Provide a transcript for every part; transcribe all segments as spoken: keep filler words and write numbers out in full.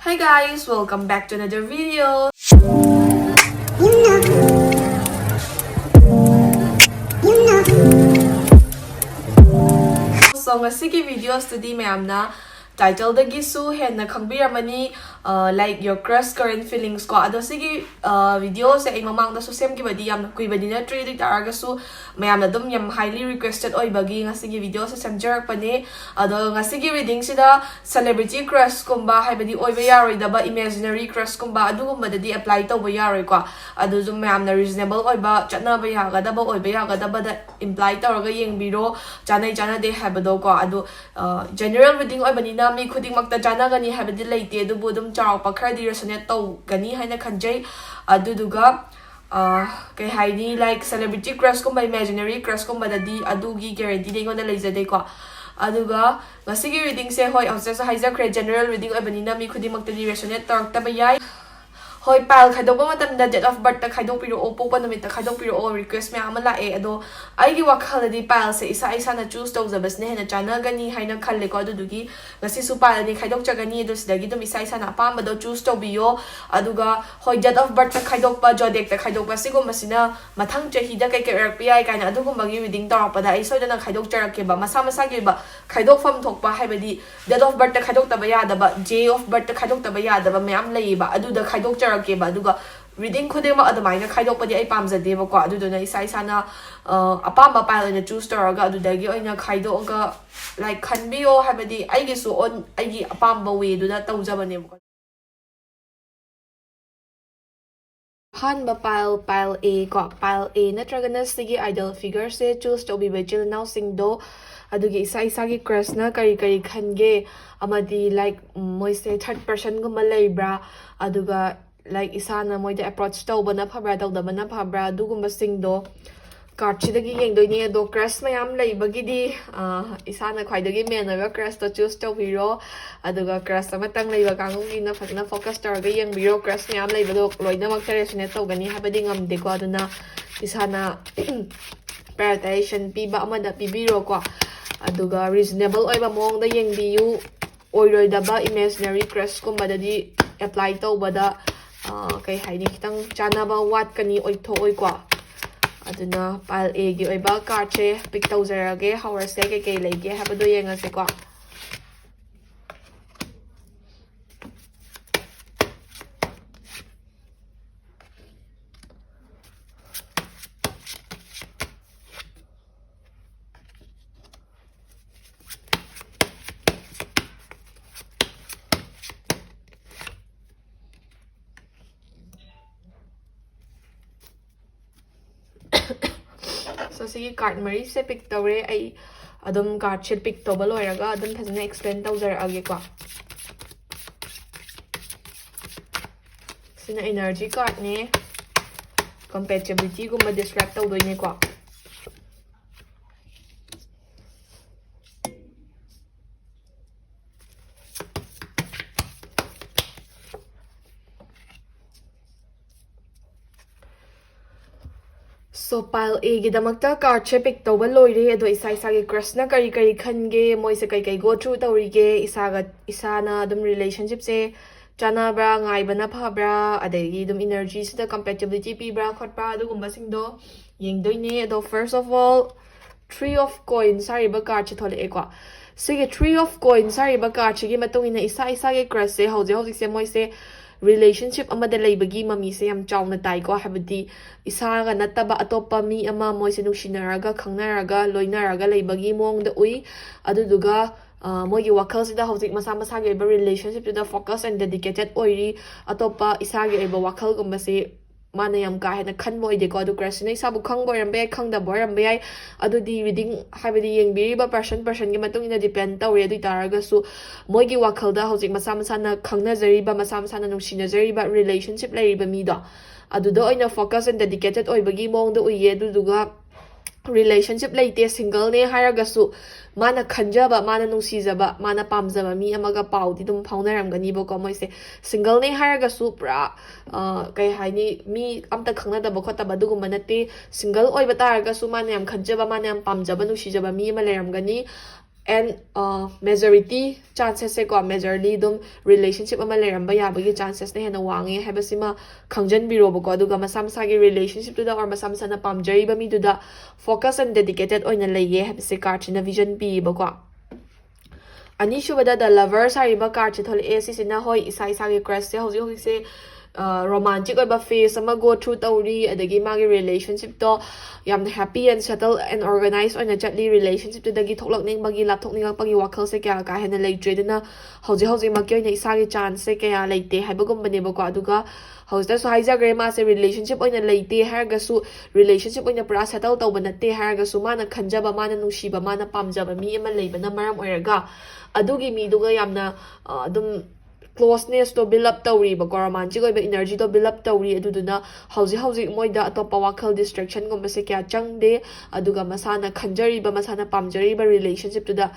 Hi guys, welcome back to another video. So ꯉꯁꯤꯒꯤ videoꯁꯤꯗꯤ ꯃꯌꯥꯝꯅ titleꯗꯒꯤꯁꯨ ꯍꯦꯟꯅ ꯈꯪꯕꯤꯔꯝꯃꯅꯤ, uh, like your crush current feelings ꯀꯣ꯫ ꯑꯗꯣ ꯁꯤꯒꯤ videoꯁꯦ ꯑꯩ ꯃꯃꯥꯡꯗꯁꯨ ꯁꯦꯝꯈꯤꯕꯗꯤ ꯌꯥꯝꯅ ꯀꯨꯏꯕꯗꯤ ꯅꯠꯇ꯭ꯔꯤ, ꯑꯗꯨ ꯑꯣꯏꯇꯥꯔꯒꯁꯨ ꯃꯌꯥꯝꯅ ꯑꯗꯨꯝ ꯌꯥꯝ highly requested ꯑꯣꯏꯕꯒꯤ ꯉꯁꯤꯒꯤ videoꯁꯦ ꯁꯦꯝꯖꯔꯛꯄꯅꯦ꯫ ꯑꯗꯣ ꯉꯁꯤꯒꯤ readingꯁꯤꯗ celebrity crushꯀꯨꯝꯕ, ꯍꯥꯏꯕꯗꯤ ꯑꯣꯏꯕ ꯌꯥꯔꯣꯏꯗꯕ imaginary crushꯀꯨꯝꯕ, ꯑꯗꯨꯒꯨꯝꯕꯗꯗꯤ apply ꯇꯧꯕ ꯌꯥꯔꯣꯏꯀꯣ꯫ ꯑꯗꯨꯁꯨ ꯃꯌꯥꯝꯅ reasonable ꯑꯣꯏꯕ, ꯆꯠꯅꯕ ꯌꯥꯒꯗꯕ, ꯑꯣꯏꯕ ꯌꯥꯒꯗꯕꯗ imply ꯇꯧꯔꯒ ꯌꯦꯡꯕꯤꯔꯣ, ꯆꯥꯅꯩ ꯆꯥꯅꯗꯦ ꯍꯥꯏꯕꯗꯣꯀꯣ꯫ ꯑꯗꯨ general reading ꯑꯣꯏꯕꯅꯤꯅ ꯃꯤ ꯈꯨꯗꯤꯡꯃꯛꯇ ꯆꯥꯅꯒꯅꯤ ꯍꯥꯏꯕꯗꯤ ꯂꯩꯇꯦ, ꯑꯗꯨꯕꯨ ꯑꯗꯨꯝ ꯆꯥꯎꯔꯥꯛꯄ ꯈꯔꯗꯤ resonate ꯇꯧꯒꯅꯤ ꯍꯥꯏꯅ ꯈꯟꯖꯩ꯫ ꯑꯗꯨꯗꯨꯒ ꯀꯩ ꯍꯥꯏꯅꯤ, like celebrity crushꯀꯨꯝꯕ, imaginary crushꯀꯨꯝꯕꯗꯗꯤ ꯑꯗꯨꯒꯤ guaranteeꯗꯤ ꯑꯩꯉꯣꯟꯗ ꯂꯩꯖꯗꯦꯀꯣ꯫ ꯑꯗꯨꯒ ꯉꯁꯤꯒꯤ readingꯁꯦ, ꯍꯣꯏ, ꯍꯧꯖꯤꯛꯁꯨ ꯍꯥꯏꯖꯈ꯭ꯔꯦ, general reading ꯑꯣꯏꯕꯅꯤꯅ ꯃꯤ ꯈꯨꯗꯤꯡꯃꯛꯇꯗꯤ resonate ꯇꯧꯔꯛꯇꯕ ꯌꯥꯏ꯫ ꯍꯣꯏ, pile ꯈꯥꯏꯗꯣꯛꯄ ꯃꯇꯝꯗ date of birthꯇ ꯈꯥꯏꯗꯣꯛꯄꯤꯔꯛꯑꯣ, ꯄꯣꯛꯄ ꯅꯨꯃꯤꯠꯇ ꯈꯥꯏꯗꯣꯛꯄꯤꯔꯛꯑꯣ, request ꯃꯌꯥꯝ ꯑꯃ ꯂꯥꯛꯑꯦ꯫ ꯑꯗꯣ ꯑꯩꯒꯤ ꯋꯥꯈꯜꯗꯗꯤ pileꯁꯦ ꯏꯁꯥ ꯏꯁꯥꯅ choose ꯇꯧꯖꯕꯁꯤꯅ ꯍꯦꯟꯅ ꯆꯥꯟꯅꯒꯅꯤ ꯍꯥꯏꯅ ꯈꯜꯂꯦꯀꯣ꯫ ꯑꯗꯨꯗꯨꯒꯤ ꯉꯁꯤꯁꯨ pile ꯑꯅꯤ ꯈꯥꯏꯗꯣꯛꯆꯒꯅꯤ, ꯑꯗꯣ ꯁꯤꯗꯒꯤ ꯑꯗꯨꯝ ꯏꯁꯥ ꯏꯁꯥꯅ ꯑꯄꯥꯝꯕꯗꯣ choose ꯇꯧꯕꯤꯌꯣ꯫ ꯑꯗꯨꯒ ꯍꯣꯏ, date of birthꯇ ꯈꯥꯏꯗꯣꯛꯄ, zodiacꯇ ꯈꯥꯏꯗꯣꯛꯄ, ꯁꯤꯒꯨꯝꯕꯁꯤꯅ ꯃꯊꯪ ꯆꯍꯤꯗ ꯀꯩꯀꯩ ꯑꯣꯏꯔꯛꯄ ꯌꯥꯏ ꯀꯥꯏꯅ ꯑꯗꯨꯒꯨꯝꯕꯒꯤ reading ꯇꯧꯔꯛꯄꯗ ꯑꯩ ꯁꯣꯏꯗꯅ ꯈꯥꯏꯗꯣꯛꯆꯔꯛꯀꯦꯕ꯫ ꯃꯁꯥ ꯃꯁꯥꯒꯤ ꯑꯣꯏꯕ ꯈꯥꯏꯗꯣꯛꯐꯝ ꯊꯣꯛꯄ, ꯍꯥꯏꯕꯗꯤ date of birthꯇ ꯈꯥꯏꯗꯣꯛꯇꯕ ꯌꯥꯗꯕ, day of birthꯇ ꯈꯥꯏꯗꯣꯛꯇꯕ ꯌꯥꯗꯕ ꯃꯌꯥꯝ ꯂꯩꯌꯦꯕ, ꯑꯗꯨꯗ ꯈꯥꯏꯗꯣꯛꯆꯔꯛꯀꯦꯕ꯫ ꯑꯗꯨꯒ reading ꯈꯨꯗꯤꯡꯃꯛ ꯑꯗꯨꯃꯥꯏꯅ ꯈꯥꯏꯗꯣꯛꯄꯗꯤ ꯑꯩ ꯄꯥꯝꯖꯗꯦꯕꯀꯣ꯫ ꯑꯗꯨꯗꯨꯅ ꯏꯁꯥ ꯏꯁꯥꯅ ꯑꯄꯥꯝꯕ pile ꯑꯣꯏꯅ choose ꯇꯧꯔꯒ ꯑꯗꯨꯗꯒꯤ ꯑꯣꯏꯅ ꯈꯥꯏꯗꯣꯛꯑꯒ, like, ꯈꯟꯕꯤꯌꯣ, ꯍꯥꯏꯕꯗꯤ ꯑꯩꯒꯤꯁꯨ ꯑꯣꯟ ꯑꯩꯒꯤ ꯑꯄꯥꯝꯕ wayꯗꯨꯗ ꯇꯧꯖꯕꯅꯦꯕꯀꯣ꯫ ꯑꯍꯥꯟꯕ pile, pile A ꯀꯣ, pile A ꯅꯠꯇ꯭ꯔꯒꯅ ꯁꯤꯒꯤ idol figureꯁꯦ choose ꯇꯧꯕꯤꯕ ꯏꯆꯤꯜ ꯏꯅꯥꯎꯁꯤꯡꯗꯣ, ꯑꯗꯨꯒꯤ ꯏꯁꯥ ꯏꯁꯥꯒꯤ crushꯅ ꯀꯔꯤ ꯀꯔꯤ ꯈꯟꯒꯦ, ꯑꯃꯗꯤ, like, ꯃꯣꯏꯁꯦ third personꯒꯨꯝꯕ ꯂꯩꯕ꯭ꯔꯥ, ꯑꯗꯨꯒ, like, ꯏꯁꯥꯅ ꯃꯣꯏꯗ approach ꯇꯧꯕꯅ ꯐꯕ꯭ꯔꯥ, ꯇꯧꯗꯕꯅ ꯐꯕ꯭ꯔꯥ, ꯑꯗꯨꯒꯨꯝꯕꯁꯤꯡꯗꯣ cardꯁꯤꯗꯒꯤ ꯌꯦꯡꯗꯣꯏꯅꯦ꯫ ꯑꯗꯣ crush ꯃꯌꯥꯝ ꯂꯩꯕꯒꯤꯗꯤ ꯏꯁꯥꯅ ꯈ꯭ꯋꯥꯏꯗꯒꯤ main ꯑꯣꯏꯕ crushꯇꯣ choose ꯇꯧꯕꯤꯔꯣ꯫ ꯑꯗꯨꯒ crush ꯑꯃꯇꯪ ꯂꯩꯕ ꯀꯥꯡꯕꯨꯒꯤꯅ ꯐꯖꯅ focus ꯇꯧꯔꯒ ꯌꯦꯡꯕꯤꯔꯣ꯫ Crush ꯃꯌꯥꯝ ꯂꯩꯕꯗꯣ ꯂꯣꯏꯅꯃꯛꯇ resonate ꯇꯧꯒꯅꯤ ꯍꯥꯏꯕꯗꯤ ꯉꯝꯗꯦꯀꯣ꯫ ꯑꯗꯨꯅ ꯏꯁꯥꯅ prioritization ꯄꯤꯕ ꯑꯃꯗ ꯄꯤꯕꯤꯔꯣꯀꯣ꯫ ꯑꯗꯨꯒ reasonable ꯑꯣꯏꯕ ꯃꯑꯣꯡꯗ ꯌꯦꯡꯕꯤꯌꯨ꯫ ꯑꯣꯏꯔꯣꯏꯗꯕ imaginary crushꯀꯨꯝꯕꯗꯗꯤ apply ꯇꯧꯕꯗ ꯀꯩ ꯍꯥꯏꯅꯤ, ꯈꯤꯇꯪ ꯆꯥꯟꯅꯕ ꯋꯥꯠꯀꯅꯤ, ꯑꯣꯏꯊꯣꯛꯑꯣꯏꯀꯣ꯫ ꯑꯗꯨꯅ pile Aꯒꯤ ꯑꯣꯏꯕ cardꯁꯦ pick ꯇꯧꯖꯔꯒꯦ꯫ ꯍꯧꯔꯁꯦ, ꯀꯩꯀꯩ ꯂꯩꯒꯦ ꯍꯥꯏꯕꯗꯣ ꯌꯦꯡꯉꯁꯦꯀꯣ꯫ So, ꯁꯤꯒꯤ card ꯃꯔꯤꯁꯦ pick ꯇꯧꯔꯦ꯫ ꯑꯩ ꯑꯗꯨꯝ cardꯁꯦ pick ꯇꯧꯕ ꯂꯣꯏꯔꯒ ꯑꯗꯨꯝ ꯐꯖꯅ explain ꯇꯧꯖꯔꯛꯑꯒꯦꯀꯣ꯫ ꯁꯤꯅ energy cardꯅꯦ꯫ Compatibilityꯒꯨꯝꯕ describe ꯇꯧꯗꯣꯏꯅꯦꯀꯣ꯫ So, pile Aꯒꯤꯗꯃꯛꯇ cardꯁꯦ pick ꯇꯧꯕ ꯂꯣꯏꯔꯦ꯫ ꯑꯗꯣ ꯏꯁꯥ ꯏꯁꯥꯒꯤ crushꯅ ꯀꯔꯤ ꯀꯔꯤ ꯈꯟꯒꯦ, ꯃꯣꯏꯁꯦ ꯀꯩ ꯀꯩ go through ꯇꯧꯔꯤꯒꯦ, ꯏꯁꯥꯒ, ꯏꯁꯥꯅ ꯑꯗꯨꯝ relationshipꯁꯦ ꯆꯥꯟꯅꯕ꯭ꯔꯥ, ꯉꯥꯏꯕꯅ ꯐꯕ꯭ꯔꯥ, ꯑꯗꯒꯤ ꯑꯗꯨꯝ energyꯁꯤꯗ compatibility ꯄꯤꯕ꯭ꯔꯥ ꯈꯣꯠꯄ꯭ꯔꯥ, ꯑꯗꯨꯒꯨꯝꯕꯁꯤꯡꯗꯣ ꯌꯦꯡꯗꯣꯏꯅꯦ꯫ ꯑꯗꯣ first of all, Three of Coins ꯍꯥꯏꯔꯤꯕ cardꯁꯦ ꯊꯣꯛꯂꯛꯑꯦꯀꯣ꯫ ꯁꯤꯒꯤ Three of Coins ꯍꯥꯏꯔꯤꯕ cardꯁꯤꯒꯤ ꯃꯇꯨꯡ ꯏꯟꯅ ꯏꯁꯥ ꯏꯁꯥꯒꯤ crushꯁꯦ ꯍꯧꯖꯤꯛ ꯍꯧꯖꯤꯛꯁꯦ ꯃꯣꯏꯁꯦ relationship ꯑꯃꯗ ꯂꯩꯕꯒꯤ ꯃꯃꯤꯁꯦ ꯌꯥꯝ ꯆꯥꯎꯅ ꯇꯥꯏꯀꯣ꯫ ꯍꯥꯏꯕꯗꯤ ꯏꯁꯥꯒ ꯅꯠꯇꯕ ꯑꯇꯣꯞꯄ ꯃꯤ ꯑꯃ, ꯃꯣꯏꯁꯦ ꯅꯨꯡꯁꯤꯅꯔꯒ, ꯈꯪꯅꯔꯒ, ꯂꯣꯏꯅꯔꯒ ꯂꯩꯕꯒꯤ ꯃꯑꯣꯡꯗ ꯎꯏ꯫ ꯑꯗꯨꯗꯨꯒ, ꯑ, ꯃꯣꯏꯒꯤ ꯋꯥꯈꯜꯁꯤꯗ ꯍꯧꯖꯤꯛ ꯃꯁꯥ ꯃꯁꯥꯒꯤ ꯑꯣꯏꯕ relationshipꯇꯨꯗ focus and dedicated ꯑꯣꯏꯔꯤ꯫ ꯑꯇꯣꯞꯄ ꯏꯁꯥꯒꯤ ꯑꯣꯏꯕ ꯋꯥꯈꯜꯒꯨꯝꯕꯁꯦ ꯃꯥꯅ ꯌꯥꯝ ꯀꯥ ꯍꯦꯟꯅ ꯈꯟꯕ ꯑꯣꯏꯗꯦꯀꯣ꯫ ꯑꯗꯨ crushꯁꯤꯅ ꯏꯁꯥꯕꯨ ꯈꯪꯕ ꯑꯣꯏꯔꯝꯕ ꯌꯥꯏ, ꯈꯪꯗꯕ ꯑꯣꯏꯔꯝꯕ ꯌꯥꯏ꯫ ꯑꯗꯨꯗꯤ reading, ꯍꯥꯏꯕꯗꯤ ꯌꯦꯡꯕꯤꯔꯤꯕ person personꯒꯤ ꯃꯇꯨꯡ ꯏꯟꯅ depend ꯇꯧꯔꯦ꯫ ꯑꯗꯨ ꯑꯣꯏ ꯇꯥꯔꯒꯁꯨ ꯃꯣꯏꯒꯤ ꯋꯥꯈꯜꯗ ꯍꯧꯖꯤꯛ ꯃꯁꯥ ꯃꯁꯥꯅ ꯈꯪꯅꯖꯔꯤꯕ, ꯃꯁꯥ ꯃꯁꯥꯅ ꯅꯨꯡꯁꯤꯅꯖꯔꯤꯕ relationship ꯂꯩꯔꯤꯕ ꯃꯤꯗꯣ, ꯑꯗꯨꯗ ꯑꯣꯏꯅ focus and dedicated ꯑꯣꯏꯕꯒꯤ ꯃꯑꯣꯡꯗ ꯎꯏꯌꯦ꯫ ꯑꯗꯨꯗꯨꯒ relationship ꯂꯩꯇꯦ, singleꯅꯦ ꯍꯥꯏꯔꯒꯁꯨ ꯃꯥꯅ ꯈꯟꯖꯕ, ꯃꯥꯅ ꯅꯨꯡꯁꯤꯖꯕ, ꯃꯥꯅ ꯄꯥꯝꯖꯕ ꯃꯤ ꯑꯃꯒ ꯄꯥꯎꯗꯤ ꯑꯗꯨꯝ ꯐꯥꯎꯅꯔꯝꯒꯅꯤꯕꯀꯣ ꯃꯣꯏꯁꯦ꯫ Singleꯅꯦ ꯍꯥꯏꯔꯒꯁꯨ ꯄꯨꯔꯥ, ꯑ, ꯀꯩ ꯍꯥꯏꯅꯤ, ꯃꯤ ꯑꯝꯇ ꯈꯪꯅꯗꯕ ꯈꯣꯠꯇꯕ ꯑꯗꯨꯒꯨꯝꯕ ꯅꯠꯇꯦ꯫ Single ꯑꯣꯏꯕ ꯇꯥꯔꯒꯁꯨ ꯃꯥꯅ ꯌꯥꯝ ꯈꯟꯖꯕ, ꯃꯥꯅ ꯌꯥꯝ ꯄꯥꯝꯖꯕ, ꯅꯨꯡꯁꯤꯖꯕ ꯃꯤ ꯑꯃ ꯂꯩꯔꯝꯒꯅꯤ꯫ And majority chances ꯁꯦꯀꯣ, majorly ꯑꯗꯨꯝ relationship ꯑꯃ ꯂꯩꯔꯝꯕ ꯌꯥꯕꯒꯤ chances ꯅ ꯍꯦꯟꯅ ꯋꯥꯡꯉꯦ ꯍꯥꯏꯕꯁꯤꯃ ꯈꯪꯖꯟꯕꯤꯔꯣꯕꯀꯣ꯫ ꯑꯗꯨꯒ ꯃꯁꯥ ꯃꯁꯥꯒꯤ relationship ꯇꯨꯗ or ꯃꯁꯥ ꯃꯁꯥꯅ ꯄꯥꯝꯖꯔꯤꯕ ꯃꯤꯗꯨꯗ focus and dedicated ꯑꯣꯏꯅ ꯂꯩꯌꯦ ꯍꯥꯏꯕꯁꯦ card ꯁꯤꯅ vision ꯄꯤꯌꯦꯕꯀꯣ꯫ ꯑꯅꯤꯁꯨꯕꯗ The Lovers ꯍꯥꯏꯔꯤꯕ card ꯁꯦ ꯊꯣꯛꯂꯛꯑꯦ꯫ ꯁꯤꯁꯤꯅ ꯍꯣꯏ, ꯏꯁꯥ ꯏꯁꯥꯒꯤ crush ꯁꯦ ꯍꯧꯖꯤꯛ ꯍꯧꯖꯤꯛꯁꯦ romantic ꯑꯣꯏꯕ phase ꯑꯃ go through ꯇꯧꯔꯤ, ꯑꯗꯒꯤ ꯃꯥꯒꯤ relationship ꯇꯣ ꯌꯥꯝꯅ happy and settle and organize ꯑꯣꯏꯅ ꯆꯠꯂꯤ꯫ Relationship ꯇꯨꯗꯒꯤ ꯊꯣꯛꯂꯛꯅꯤꯡꯕꯒꯤ, ꯂꯥꯞꯊꯣꯛꯅꯤꯡꯉꯛꯄꯒꯤ ꯋꯥꯈꯜꯁꯦ ꯀꯌꯥ ꯀꯥ ꯍꯦꯟꯅ ꯂꯩꯇ꯭ꯔꯦ꯫ ꯑꯗꯨꯅ ꯍꯧꯖꯤꯛ ꯍꯧꯖꯤꯛꯃꯛꯀꯤ ꯑꯣꯏꯅ ꯏꯁꯥꯒꯤ chance ꯁꯦ ꯀꯌꯥ ꯂꯩꯇꯦ ꯍꯥꯏꯕꯒꯨꯝꯕꯅꯦꯕꯀꯣ꯫ ꯑꯗꯨꯒ ꯍꯧꯖꯤꯛꯇꯁꯨ ꯍꯥꯏꯖꯈ꯭ꯔꯦ, ꯃꯥꯁꯦ relationship ꯑꯣꯏꯅ ꯂꯩꯇꯦ ꯍꯥꯏꯔꯒꯁꯨ, relationship ꯑꯣꯏꯅ ꯄꯨꯔꯥ settle ꯇꯧꯕ ꯅꯠꯇꯦ ꯍꯥꯏꯔꯒꯁꯨ, ꯃꯥꯅ ꯈꯟꯖꯕ, ꯃꯥꯅ ꯅꯨꯡꯁꯤꯕ, ꯃꯥꯅ ꯄꯥꯝꯖꯕ ꯃꯤ ꯑꯃ ꯂꯩꯕꯅ ꯃꯔꯝ ꯑꯣꯏꯔꯒ ꯑꯗꯨꯒꯤ ꯃꯤꯗꯨꯒ ꯌꯥꯝꯅ ꯑ, ꯑꯗꯨꯝ closeness ꯇꯣ build up ꯇꯧꯔꯤꯕꯀꯣ, romantic ꯑꯣꯏꯕ energy ꯗꯣ build up ꯇꯧꯔꯤ꯫ ꯑꯗꯨꯗꯨꯅ ꯍꯧꯖꯤꯛ ꯍꯧꯖꯤꯛ ꯃꯣꯏꯗ ꯑꯇꯣꯞꯄ ꯋꯥꯈꯜ distraction ꯒꯨꯝꯕꯁꯦ ꯀꯌꯥ ꯆꯪꯗꯦ꯫ ꯑꯗꯨꯒ ꯃꯁꯥꯅ ꯈꯟꯖꯔꯤꯕ, ꯃꯁꯥꯅ ꯄꯥꯝꯖꯔꯤꯕ relationship ꯇꯨꯗ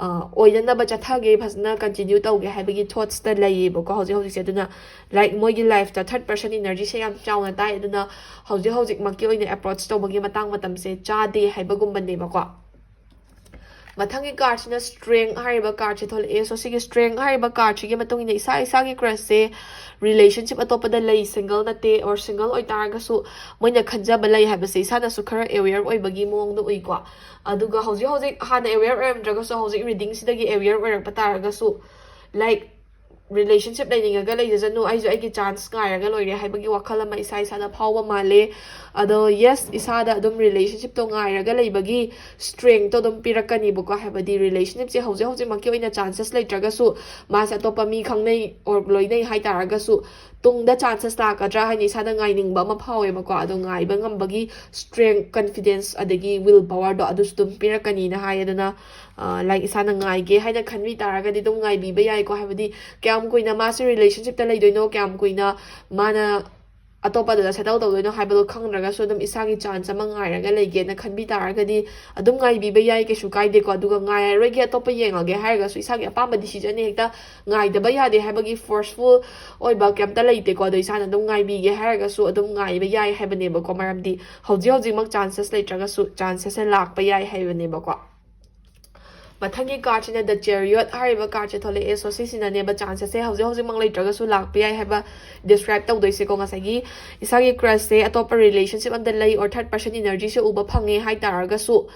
ꯑ, ꯑꯣꯏꯅꯅꯕ ꯆꯠꯊꯒꯦ, ꯐꯖꯅ continue ꯇꯧꯒꯦ ꯍꯥꯏꯕꯒꯤ thoughts ꯇ ꯂꯩꯌꯦꯕꯀꯣ ꯍꯧꯖꯤꯛ ꯍꯧꯖꯤꯛꯁꯦ꯫ ꯑꯗꯨꯅ like ꯃꯣꯏꯒꯤ life ꯇ third person energy ꯁꯦ ꯌꯥꯝ ꯆꯥꯎꯅ ꯇꯥꯏ꯫ ꯑꯗꯨꯅ ꯍꯧꯖꯤꯛ ꯍꯧꯖꯤꯛꯃꯛꯀꯤ ꯑꯣꯏꯅ approach ꯇꯧꯕꯒꯤ ꯃꯇꯥꯡ ꯃꯇꯝꯁꯦ ꯆꯥꯗꯦ ꯍꯥꯏꯕꯒꯨꯝꯕꯅꯦꯕꯀꯣ꯫ ꯃꯊꯪꯒꯤ card ꯁꯤꯅ Strength ꯍꯥꯏꯔꯤꯕ card ꯁꯦ ꯊꯣꯛꯂꯛꯑꯦ꯫ So ꯁꯤꯒꯤ Strength ꯍꯥꯏꯔꯤꯕ card ꯁꯤꯒꯤ ꯃꯇꯨꯡ ꯏꯟꯅ ꯏꯁꯥ ꯏꯁꯥꯒꯤ crush ꯁꯦ relationship ꯑꯇꯣꯞꯄꯗ ꯂꯩ, single ꯅꯠꯇꯦ, or single ꯑꯣꯏꯇꯥꯔꯒꯁꯨ ꯃꯣꯏꯅ ꯈꯟꯖꯕ ꯂꯩ ꯍꯥꯏꯕꯁꯦ ꯏꯁꯥꯅꯁꯨ ꯈꯔ aware ꯑꯣꯏꯕꯒꯤ ꯃꯑꯣꯡꯗ ꯎꯏꯀꯣ꯫ ꯑꯗꯨꯒ ꯍꯧꯖꯤꯛ ꯍꯧꯖꯤꯛ ꯍꯥꯟꯅ aware ꯑꯣꯏꯔꯝꯗ꯭ꯔꯒꯁꯨ ꯍꯧꯖꯤꯛ reading ꯁꯤꯗꯒꯤ aware ꯑꯣꯏꯔꯛꯄ ꯇꯥꯔꯒꯁꯨ, like, relationship ꯂꯩꯅꯤꯡꯉꯒ ꯂꯩꯖꯁꯅꯨ, ꯑꯩꯁꯨ ꯑꯩꯒꯤ chance ꯉꯥꯏꯔꯒ ꯂꯣꯏꯔꯦ ꯍꯥꯏꯕꯒꯤ ꯋꯥꯈꯜ ꯑꯃ ꯏꯁꯥ ꯏꯁꯥꯗ ꯐꯥꯎꯕ ꯃꯥꯜꯂꯦ꯫ ꯑꯗꯣ yes, ꯏꯁꯥꯗ ꯑꯗꯨꯝ relationship ꯇꯣ ꯉꯥꯏꯔꯒ ꯂꯩꯕꯒꯤ strength ꯇꯣ ꯑꯗꯨꯝ ꯄꯤꯔꯛꯀꯅꯤꯕꯀꯣ꯫ ꯍꯥꯏꯕꯗꯤ relationship ꯁꯦ ꯍꯧꯖꯤꯛ ꯍꯧꯖꯤꯛꯃꯛꯀꯤ ꯑꯣꯏꯅ chances ꯂꯩꯇ꯭ꯔꯒꯁꯨ, ꯃꯥꯁꯦ ꯑꯇꯣꯞꯄ ꯃꯤ ꯈꯪꯅꯩ or ꯂꯣꯏꯅꯩ ꯍꯥꯏꯇꯥꯔꯒꯁꯨ, ꯇꯨꯡꯗ chances ꯂꯥꯛꯀꯗ꯭ꯔꯥ ꯍꯥꯏꯅ ꯏꯁꯥꯗ ꯉꯥꯏꯅꯤꯡꯕ ꯑꯃ ꯐꯥꯎꯋꯦꯕꯀꯣ꯫ ꯑꯗꯣ ꯉꯥꯏꯕ ꯉꯝꯕꯒꯤ strength, confidence ꯑꯗꯒꯤ will power ꯗꯣ ꯑꯗꯨꯁꯨ ꯑꯗꯨꯝ ꯄꯤꯔꯛꯀꯅꯤꯅ ꯍꯥꯏ꯫ ꯑꯗꯨꯅ ꯂꯥꯏꯛ ꯏꯁꯥꯅ ꯉꯥꯏꯒꯦ ꯍꯥꯏꯅ ꯈꯟꯕꯤ ꯇꯥꯔꯒꯗꯤ ꯑꯗꯨꯝ ꯉꯥꯏꯕꯤꯕ ꯌꯥꯏꯀꯣ꯫ ꯍꯥꯏꯕꯗꯤ ꯀꯌꯥꯝ ꯀꯨꯏꯅ ꯃꯥꯁꯦ relationship ꯇ ꯂꯩꯗꯣꯏꯅꯣ, ꯀꯌꯥꯝ ꯀꯨꯏꯅ ꯃꯥꯅ ꯑꯇꯣꯞꯄꯗꯨꯗ settle ꯇꯧꯗꯣꯏꯅꯣ ꯍꯥꯏꯕꯗꯣ ꯈꯪꯗ꯭ꯔꯒꯁꯨ, ꯑꯗꯨꯝ ꯏꯁꯥꯒꯤ chance ꯑꯃ ꯉꯥꯏꯔꯒ ꯂꯩꯒꯦꯅ ꯈꯟꯕꯤ ꯇꯥꯔꯒꯗꯤ ꯑꯗꯨꯝ ꯉꯥꯏꯕꯤꯕ ꯌꯥꯏ, ꯀꯩꯁꯨ ꯀꯥꯏꯗꯦꯀꯣ꯫ ꯑꯗꯨꯒ ꯉꯥꯏꯔꯔꯣꯏꯒꯦ, ꯑꯇꯣꯞꯄ ꯌꯦꯡꯉꯒꯦ ꯍꯥꯏꯔꯒꯁꯨ, ꯏꯁꯥꯒꯤ ꯑꯄꯥꯝꯕ decision ꯅꯦ, ꯍꯦꯛꯇ ꯉꯥꯏꯗꯕ ꯌꯥꯗꯦ ꯍꯥꯏꯕꯒꯤ forceful ꯑꯣꯏꯕ ꯀꯩꯝꯇ ꯂꯩꯇꯦꯀꯣ꯫ ꯑꯗꯣ ꯏꯁꯥꯅ ꯑꯗꯨꯝ ꯉꯥꯏꯕꯤꯒꯦ ꯍꯥꯏꯔꯒꯁꯨ ꯑꯗꯨꯝ ꯉꯥꯏꯕ ꯌꯥꯏ ꯍꯥꯏꯕꯅꯦꯕꯀꯣ꯫ ꯃꯔꯝꯗꯤ ꯍꯧꯖꯤꯛ ꯍꯧꯖꯤꯛꯃꯛ chances ꯂꯩꯇ꯭ꯔꯒꯁꯨ chances ꯁꯦ ꯂꯥꯛꯄ ꯌꯥꯏ ꯍꯥꯏꯕꯅꯦꯕꯀꯣ꯫ ꯃꯊꯪꯒꯤ cardꯁꯤꯅ The Chariot ꯍꯥꯏꯔꯤꯕ cardꯁꯦ ꯊꯣꯛꯂꯛꯑꯦ꯫ So ꯁꯤꯁꯤꯅꯅꯦꯕ chanceꯁꯦ ꯍꯧꯖꯤꯛ ꯍꯧꯖꯤꯛꯃꯛ ꯂꯩꯇ꯭ꯔꯒꯁꯨ ꯂꯥꯛꯄ ꯌꯥꯏ ꯍꯥꯏꯕ describe ꯇꯧꯗꯣꯏꯁꯦꯀꯣ꯫ ꯉꯁꯥꯏꯒꯤ ꯏꯁꯥꯒꯤ crushꯁꯦ ꯑꯇꯣꯞꯄ relationship ꯑꯝꯗ ꯂꯩ or third person energyꯁꯦ ꯎꯕ ꯐꯪꯉꯦ ꯍꯥꯏꯇꯥꯔꯒꯁꯨ,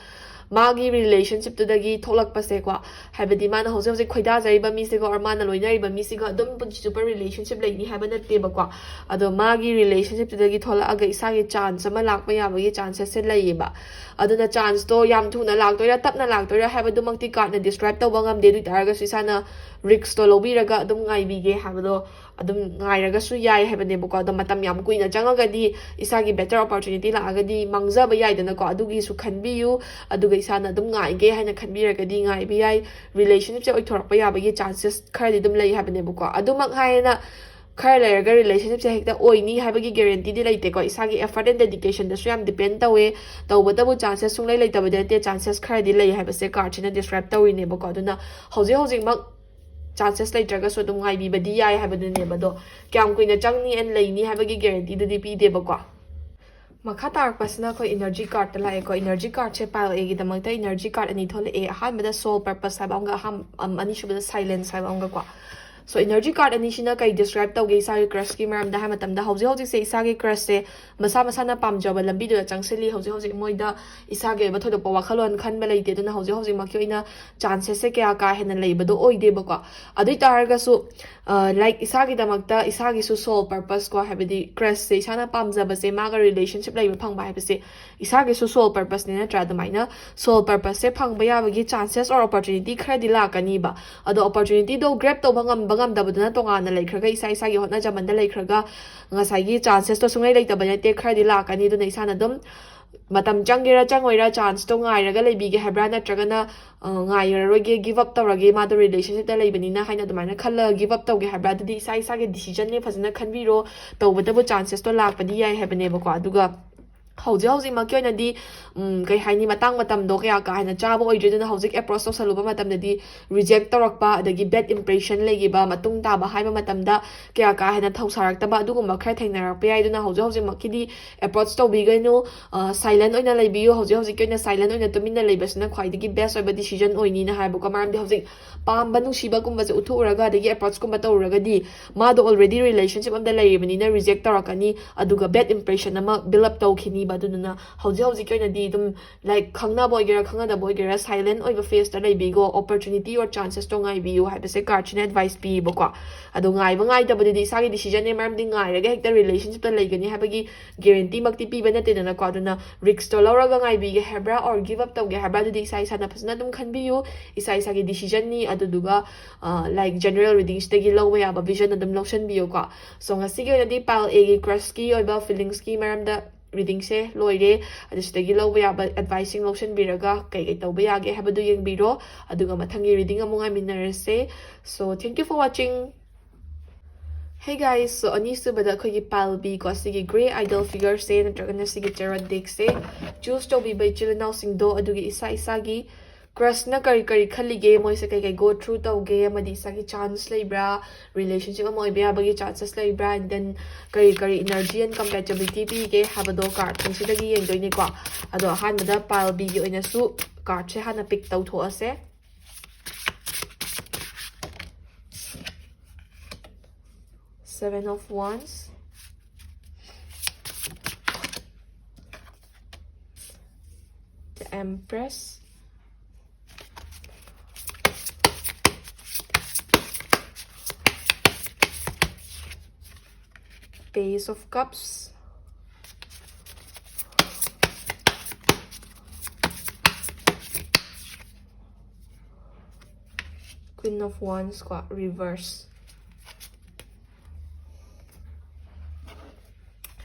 ꯃꯥꯒꯤ relationshipꯇꯨꯗꯒꯤ ꯊꯣꯛꯂꯛꯄꯁꯦꯀꯣ, ꯍꯥꯏꯕꯗꯤ ꯃꯥꯅ ꯍꯧꯖꯤꯛ ꯍꯧꯖꯤꯛ ꯈꯣꯏꯗꯥꯖꯔꯤꯕ ꯃꯤꯁꯤꯒ or ꯃꯥꯅ ꯂꯣꯏꯅꯔꯤꯕ ꯃꯤꯁꯤꯒ ꯑꯗꯨꯝ ꯄꯨꯟꯁꯤ ꯆꯨꯞꯄ relationship ꯂꯩꯅꯤ ꯍꯥꯏꯕ ꯅꯠꯇꯦꯕꯀꯣ꯫ ꯑꯗꯣ ꯃꯥꯒꯤ relationshipꯇꯨꯗꯒꯤ ꯊꯣꯛꯂꯛꯑꯒ ꯏꯁꯥꯒꯤ chance ꯑꯃ ꯂꯥꯛꯄ ꯌꯥꯕꯒꯤ chanceꯁꯁꯦ ꯂꯩꯌꯦꯕ꯫ ꯑꯗꯨꯅ chanceꯇꯣ ꯌꯥꯝ ꯊꯨꯅ ꯂꯥꯛꯇꯣꯏꯔꯥ ꯇꯞꯅ ꯂꯥꯛꯇꯣꯏꯔꯥ ꯍꯥꯏꯕꯗꯨꯃꯛꯇꯤ cardꯅ describe ꯇꯧꯕ ꯉꯝꯗꯦ꯫ ꯑꯗꯨ ꯑꯣꯏꯇꯥꯔꯒꯁꯨ ꯏꯁꯥꯅ riskꯇꯣ ꯂꯧꯕꯤꯔꯒ ꯑꯗꯨꯝ ꯉꯥꯏꯕꯤꯒꯦ ꯍꯥꯏꯕꯗꯣ ꯑꯗꯨꯝ ꯉꯥꯏꯔꯒꯁꯨ ꯌꯥꯏ ꯍꯥꯏꯕꯅꯦꯕꯀꯣ꯫ ꯑꯗꯣ ꯃꯇꯝ ꯌꯥꯝ ꯀꯨꯏꯅ ꯆꯪꯉꯒꯗꯤ ꯏꯁꯥꯒꯤ better opportunity ꯂꯥꯛꯑꯒꯗꯤ ꯃꯥꯡꯖꯕ ꯌꯥꯏꯗꯅꯀꯣ꯫ ꯑꯗꯨꯒꯤꯁꯨ ꯈꯟꯕꯤꯌꯨ꯫ ꯑꯗꯨꯒ ꯏꯁꯥꯅ ꯑꯗꯨꯝ ꯉꯥꯏꯒꯦ ꯍꯥꯏꯅ ꯈꯟꯕꯤꯔꯒꯗꯤ ꯉꯥꯏꯕ ꯌꯥꯏ꯫ Relationshipꯁꯦ ꯑꯣꯏꯊꯣꯔꯛꯄ ꯌꯥꯕꯒꯤ chances ꯈꯔꯗꯤ ꯑꯗꯨꯝ ꯂꯩ ꯍꯥꯏꯕꯅꯦꯕꯀꯣ꯫ ꯑꯗꯨꯃꯛ ꯍꯥꯏꯅ ꯈꯔ ꯂꯩꯔꯒ relationshipꯁꯦ ꯍꯦꯛꯇ ꯑꯣꯏꯅꯤ ꯍꯥꯏꯕꯒꯤ guaranteeꯗꯤ ꯂꯩꯇꯦꯀꯣ꯫ ꯏꯁꯥꯒꯤ effort and dedicationꯗꯁꯨ ꯌꯥꯝ depend ꯇꯧꯋꯦ꯫ ꯇꯧꯕꯇꯕꯨ chances ꯁꯨꯡꯂꯩ ꯂꯩꯇꯕꯗꯤ ꯅꯠꯇꯦ꯫ Chances ꯈꯔꯗꯤ ꯂꯩ ꯍꯥꯏꯕꯁꯦ cardꯁꯤꯅ describe ꯇꯧꯔꯤꯅꯦꯕꯀꯣ꯫ ꯑꯗꯨꯅ ꯍꯧꯖꯤꯛ ꯍꯧꯖꯤꯛꯃꯛ chances ꯂꯩꯇ꯭ꯔꯒꯁꯨ ꯑꯗꯨꯝ ꯉꯥꯏꯕꯤꯕꯗꯤ ꯌꯥꯏ ꯍꯥꯏꯕꯗꯨꯅꯦꯕ꯫ ꯑꯗꯣ ꯀꯌꯥꯝ ꯀꯨꯏꯅ ꯆꯪꯅꯤ and ꯂꯩꯅꯤ ꯍꯥꯏꯕꯒꯤ guaranteeꯗꯨꯗꯤ ꯄꯤꯗꯦꯕꯀꯣ꯫ ꯃꯈꯥ ꯇꯥꯔꯛꯄꯁꯤꯅ ꯑꯩꯈꯣꯏ energy cardꯇ ꯂꯥꯛꯑꯦꯀꯣ꯫ Energy cardꯁꯦ pile Aꯒꯤꯗꯃꯛꯇ energy card ꯑꯅꯤ ꯊꯣꯛꯂꯛꯑꯦ꯫ ꯑꯍꯥꯟꯕꯗ Soul Purpose ꯍꯥꯏꯕ ꯑꯃꯒ, ꯑꯍꯥꯟ-, ꯑꯝ, ꯑꯅꯤꯁꯨꯕꯗ Silence ꯍꯥꯏꯕ ꯑꯃꯒꯀꯣ꯫ So energy card ꯑꯅꯤꯁꯤꯅ ꯀꯩ describe ꯇꯧꯒꯦ ꯏꯁꯥꯒꯤ crushꯀꯤ ꯃꯔꯝꯗ ꯍꯥꯏ ꯃꯇꯝꯗ, ꯍꯧꯖꯤꯛ ꯍꯧꯖꯤꯛꯁꯦ ꯏꯁꯥꯒꯤ crushꯁꯦ ꯃꯁꯥ ꯃꯁꯥꯅ ꯄꯥꯝꯖꯕ ꯂꯝꯕꯤꯗꯨꯗ ꯆꯪꯁꯤꯜꯂꯤ꯫ ꯍꯧꯖꯤꯛ ꯍꯧꯖꯤꯛ ꯃꯣꯏꯗ ꯏꯁꯥꯒꯤ ꯑꯣꯏꯕ ꯊꯣꯏꯗꯣꯛꯄ ꯋꯥꯈꯜꯂꯣꯟ ꯈꯟꯕ ꯂꯩꯇꯦ꯫ ꯑꯗꯨꯅ ꯍꯧꯖꯤꯛ ꯍꯧꯖꯤꯛꯃꯛꯀꯤ ꯑꯣꯏꯅ chancesꯁꯦ ꯀꯌꯥ ꯀꯥ ꯍꯦꯟꯅ ꯂꯩꯕꯗꯣ ꯑꯣꯏꯗꯦꯕꯀꯣ꯫ ꯑꯗꯨ ꯑꯣꯏ ꯇꯥꯔꯒꯁꯨ, ꯑ, like, ꯏꯁꯥꯒꯤꯗꯃꯛꯇ ꯏꯁꯥꯒꯤꯁꯨ soul purpose ꯀꯣ, ꯍꯥꯏꯕꯗꯤ crushꯁꯦ ꯏꯁꯥꯅ ꯄꯥꯝꯖꯕꯁꯦ ꯃꯥꯒ relationship ꯂꯩꯕ ꯐꯪꯕ ꯍꯥꯏꯕꯁꯦ ꯏꯁꯥꯒꯤꯁꯨ soul purposeꯅꯦ ꯅꯠꯇ꯭ꯔꯥ? ꯑꯗꯨꯃꯥꯏꯅ soul purposeꯁꯦ ꯐꯪꯕ ꯌꯥꯕꯒꯤ chances or opportunity ꯈꯔꯗꯤ ꯂꯥꯛꯀꯅꯤꯕ꯫ ꯑꯗꯣ opportunityꯗꯣ grab ꯇꯧꯕ ꯉꯝꯕ ꯉꯝꯗꯕꯗꯨꯅ ꯇꯣꯉꯥꯟꯅ ꯂꯩꯈ꯭ꯔꯒ, ꯏꯁꯥ ꯏꯁꯥꯒꯤ ꯍꯣꯠꯅꯖꯃꯟꯗ ꯂꯩꯈ꯭ꯔꯒ, ꯉꯁꯥꯏꯒꯤ chancesꯇꯣ ꯁꯨꯡꯂꯩ ꯂꯩꯇꯕ ꯅꯠꯇꯦ, ꯈꯔꯗꯤ ꯂꯥꯛꯀꯅꯤ꯫ ꯑꯗꯨꯅ ꯏꯁꯥꯅ ꯑꯗꯨꯝ ꯃꯇꯝ ꯆꯪꯒꯦꯔꯥ ꯆꯪꯉꯣꯏꯔꯥ chanceꯇꯣ ꯉꯥꯏꯔꯒ ꯂꯩꯕꯤꯒꯦ ꯍꯥꯏꯕ꯭ꯔꯥ, ꯅꯠꯇ꯭ꯔꯒꯅ, ꯑ, ꯉꯥꯏꯔꯔꯣꯏꯒꯦ, give up ꯇꯧꯔꯒꯦ, ꯃꯥꯗꯣ relationshipꯇ ꯂꯩꯕꯅꯤꯅ ꯍꯥꯏꯅ ꯑꯗꯨꯃꯥꯏꯅ ꯈꯜꯂꯒ give up ꯇꯧꯒꯦ ꯍꯥꯏꯕ꯭ꯔꯥ? ꯑꯗꯨꯗꯤ ꯏꯁꯥ ꯏꯁꯥꯒꯤ decisionꯅꯦ, ꯐꯖꯅ ꯈꯟꯕꯤꯔꯣ꯫ ꯇꯧꯕꯇꯕꯨ chancesꯇꯣ ꯂꯥꯛꯄꯗꯤ ꯌꯥꯏ ꯍꯥꯏꯕꯅꯦꯕꯀꯣ꯫ ꯑꯗꯨꯒ ꯍꯧꯖꯤꯛ ꯍꯧꯖꯤꯛꯃꯛꯀꯤ ꯑꯣꯏꯅꯗꯤ ꯎꯝ, ꯀꯩ ꯍꯥꯏꯅꯤ, ꯃꯇꯥꯡ ꯃꯇꯝꯗꯣ ꯀꯌꯥ ꯀꯥ ꯍꯦꯟꯅ ꯆꯥꯕ ꯑꯣꯏꯗ꯭ꯔꯦ꯫ ꯑꯗꯨꯅ ꯍꯧꯖꯤꯛ ꯑꯦꯄ꯭ꯔꯣꯆ ꯇꯧꯁꯜꯂꯨꯕ ꯃꯇꯝꯗꯗꯤ ꯔꯤꯖꯦꯛ ꯇꯧꯔꯛꯄ, ꯑꯗꯒꯤ ꯕꯦꯗ ꯏꯝꯄ꯭ꯔꯦꯁꯟ ꯂꯩꯈꯤꯕ, ꯃꯇꯨꯡ ꯇꯥꯕ ꯍꯥꯏꯕ ꯃꯇꯝꯗ ꯀꯌꯥ ꯀꯥ ꯍꯦꯟꯅ ꯊꯧꯁꯥꯔꯛꯇꯕ, ꯑꯗꯨꯒꯨꯝꯕ ꯈꯔ ꯊꯦꯡꯅꯔꯛꯄ ꯌꯥꯏ꯫ ꯑꯗꯨꯅ ꯍꯧꯖꯤꯛ ꯍꯧꯖꯤꯛꯃꯛꯀꯤꯗꯤ ꯑꯦꯄ꯭ꯔꯣꯆ ꯇꯧꯕꯤꯒꯅꯨ, ꯁꯥꯏꯂꯦꯟ ꯑꯣꯏꯅ ꯂꯩꯕꯤꯌꯨ꯫ ꯍꯧꯖꯤꯛ ꯍꯧꯖꯤꯛꯀꯤ ꯑꯣꯏꯅ ꯁꯥꯏꯂꯦꯟ ꯑꯣꯏꯅ ꯇꯨꯃꯤꯟꯅ ꯂꯩꯕꯁꯤꯅ ꯈ꯭ꯋꯥꯏꯗꯒꯤ ꯕꯦꯁ ꯑꯣꯏꯕ ꯗꯤꯁꯤꯖꯟ ꯑꯣꯏꯅꯤꯅ ꯍꯥꯏꯕꯀꯣ꯫ ꯃꯔꯝꯗꯤ ꯍꯧꯖꯤꯛ ꯄꯥꯝꯕ ꯅꯨꯡꯁꯤꯕꯒꯨꯝꯕꯁꯦ ꯎꯠꯊꯣꯛꯎꯔꯒ, ꯑꯗꯒꯤ ꯑꯦꯄ꯭ꯔꯣꯆꯀꯨꯝꯕ ꯇꯧꯔꯨꯔꯒꯗꯤ, ꯃꯥꯗꯣ ꯑꯣꯜꯔꯦꯗꯤ ꯔꯤꯂꯦꯁꯟꯁꯤꯞ ꯑꯝꯗ ꯂꯩꯔꯤꯕꯅꯤꯅ ꯔꯤꯖꯦꯛ ꯇꯧꯔꯛꯀꯅꯤ, ꯑꯗꯨꯒ ꯕꯦꯗ ꯏꯝꯄ꯭ꯔꯦꯁꯟ ꯑꯃ ꯕꯤꯜ ꯑꯞ ꯇꯧꯈꯤꯅꯤꯕ꯫ ꯑꯗꯨꯗꯨꯅ ꯍꯧꯖꯤꯛ ꯍꯧꯖꯤꯛꯀꯤ ꯑꯣꯏꯅꯗꯤ ꯑꯗꯨꯝ, ꯂꯥꯏꯛ, ꯈꯪꯅꯕ ꯑꯣꯏꯒꯦꯔꯥ ꯈꯪꯅꯗꯕ ꯑꯣꯏꯒꯦꯔꯥ, ꯁꯥꯏꯂꯦꯟ ꯑꯣꯏꯕ ꯐꯦꯁꯇ ꯂꯩꯕꯤꯒꯣ, ꯑꯣꯄꯣꯔꯆꯨꯅꯤꯇꯤ ꯑꯣꯔ ꯆꯥꯟꯁꯦꯁꯇꯣ ꯉꯥꯏꯕꯤꯌꯨ ꯍꯥꯏꯕꯁꯦ ꯀꯥꯔꯠꯁꯤꯅ ꯑꯦꯗꯚꯥꯏꯁ ꯄꯤꯌꯦꯕꯀꯣ꯫ ꯑꯗꯣ ꯉꯥꯏꯕ ꯉꯥꯏꯗꯕꯗꯨꯗꯤ ꯏꯁꯥꯒꯤ ꯗꯤꯁꯤꯖꯟꯅꯦ, ꯃꯔꯝꯗꯤ ꯉꯥꯏꯔꯒ ꯍꯦꯛꯇ ꯔꯤꯂꯦꯁꯟꯁꯤꯞꯇ ꯂꯩꯒꯅꯤ ꯍꯥꯏꯕꯒꯤ ꯒꯦꯔꯦꯟꯇꯤꯃꯛꯇꯤ ꯄꯤꯕ ꯅꯠꯇꯦꯗꯅꯀꯣ꯫ ꯑꯗꯨꯅ ꯔꯤꯛꯁꯇꯣ ꯂꯧꯔꯒ ꯉꯥꯏꯕꯤꯒꯦ ꯍꯥꯏꯕ꯭ꯔꯥ ꯑꯣꯔ ꯒꯤꯞ ꯑꯞ ꯇꯧꯒꯦ ꯍꯥꯏꯕ꯭ꯔꯥ, ꯑꯗꯨꯗꯤ ꯏꯁꯥ ꯏꯁꯥꯅ ꯐꯖꯅ ꯑꯗꯨꯝ ꯈꯟꯕꯤꯌꯨ꯫ ꯏꯁꯥ ꯏꯁꯥꯒꯤ ꯗꯤꯁꯤꯖꯟꯅꯤ꯫ ꯑꯗꯨꯗꯨꯒ, ꯂꯥꯏꯛ, ꯖꯦꯅꯔꯦꯜ ꯔꯤꯗꯤꯡꯁꯤꯗꯒꯤ ꯂꯧꯕ ꯌꯥꯕ ꯚꯤꯖꯟ ꯑꯗꯨꯝ ꯂꯧꯁꯟꯕꯤꯌꯨꯀꯣ꯫ ꯁꯣ, ꯉꯁꯤꯒꯤ ꯑꯣꯏꯅꯗꯤ ꯄꯥꯏꯜ ꯑꯦꯒꯤ ꯀ꯭ꯔꯁꯀꯤ ꯑꯣꯏꯕ ꯐꯤꯂꯤꯡꯁꯀꯤ ꯃꯔꯝꯗ ꯔꯤꯗꯤꯡꯁꯦ ꯂꯣꯏꯔꯦ꯫ ꯑꯗꯨ ꯁꯤꯗꯒꯤ ꯂꯧꯕ ꯌꯥꯕ ꯑꯦꯗꯚꯥꯏꯁꯁꯤꯡ ꯂꯧꯁꯟꯕꯤꯔꯒ ꯀꯩ ꯀꯩ ꯇꯧꯕ ꯌꯥꯒꯦ ꯍꯥꯏꯕꯗꯨ ꯌꯦꯡꯕꯤꯔꯣ꯫ ꯑꯗꯨꯒ ꯃꯊꯪꯒꯤ ꯔꯤꯗꯤꯡ ꯑꯃꯨꯛ ꯉꯥꯏꯃꯤꯟꯅꯔꯁꯦ꯫ So, thank you for watching. Hey guys, so, ꯑꯅꯤꯁꯨꯕꯗ ꯑꯩꯈꯣꯏꯒꯤ ꯄꯥꯏꯜ ꯕꯤ ꯀꯣ, ꯁꯤꯒꯤ ꯒ꯭ꯔꯦ ꯑꯥꯏꯗꯜ ꯐꯤꯒꯔꯁꯦ ꯅꯠꯇ꯭ꯔꯒꯅ ꯁꯤꯒꯤ ꯇꯦꯔꯣꯠ ꯗꯦꯛꯁꯦ ꯆꯨꯁ ꯇꯧꯕꯤꯕ ꯏꯆꯤꯜ ꯏꯅꯥꯎꯁꯤꯡꯗꯣ, ꯑꯗꯨꯒꯤ ꯏꯁꯥ ꯏꯁꯥꯒꯤ ꯀ꯭ꯔꯁꯅ ꯀꯔꯤ ꯀꯔꯤ ꯈꯜꯂꯤꯒꯦ, ꯃꯣꯏꯁꯦ ꯀꯩ ꯀꯩ ꯒꯣ ꯊ꯭ꯔꯨ ꯇꯧꯒꯦ, ꯑꯃꯗꯤ ꯏꯁꯥꯒꯤ ꯆꯥꯟꯁ ꯂꯩꯕ꯭ꯔꯥ, ꯔꯤꯂꯦꯁꯟꯁꯤꯞ ꯑꯃ ꯑꯣꯏꯕ ꯌꯥꯕꯒꯤ ꯆꯥꯟꯁꯦꯁ ꯂꯩꯕ꯭ꯔꯥ, and then ꯀꯔꯤ ꯀꯔꯤ ꯏꯅꯔꯖꯤ ꯑꯦꯟ ꯀꯝꯄꯦꯇꯤꯕꯤꯂꯤꯇꯤ ꯄꯤꯒꯦ ꯍꯥꯏꯕꯗꯣ ꯀꯥꯔꯠꯁꯤꯡꯁꯤꯗꯒꯤ ꯌꯦꯡꯗꯣꯏꯅꯦꯀꯣ꯫ ꯑꯗꯣ ꯑꯍꯥꯟꯕꯗ ꯄꯥꯏꯜ ꯕꯤꯒꯤ ꯑꯣꯏꯅꯁꯨ ꯀꯥꯔꯠꯁꯦ ꯍꯥꯟꯅ ꯄꯤꯛ ꯇꯧꯊꯣꯛꯑꯁꯦ꯫ Seven of Wands, the Empress, Page of Cups, Queen of Wands ꯀꯣ, reverse.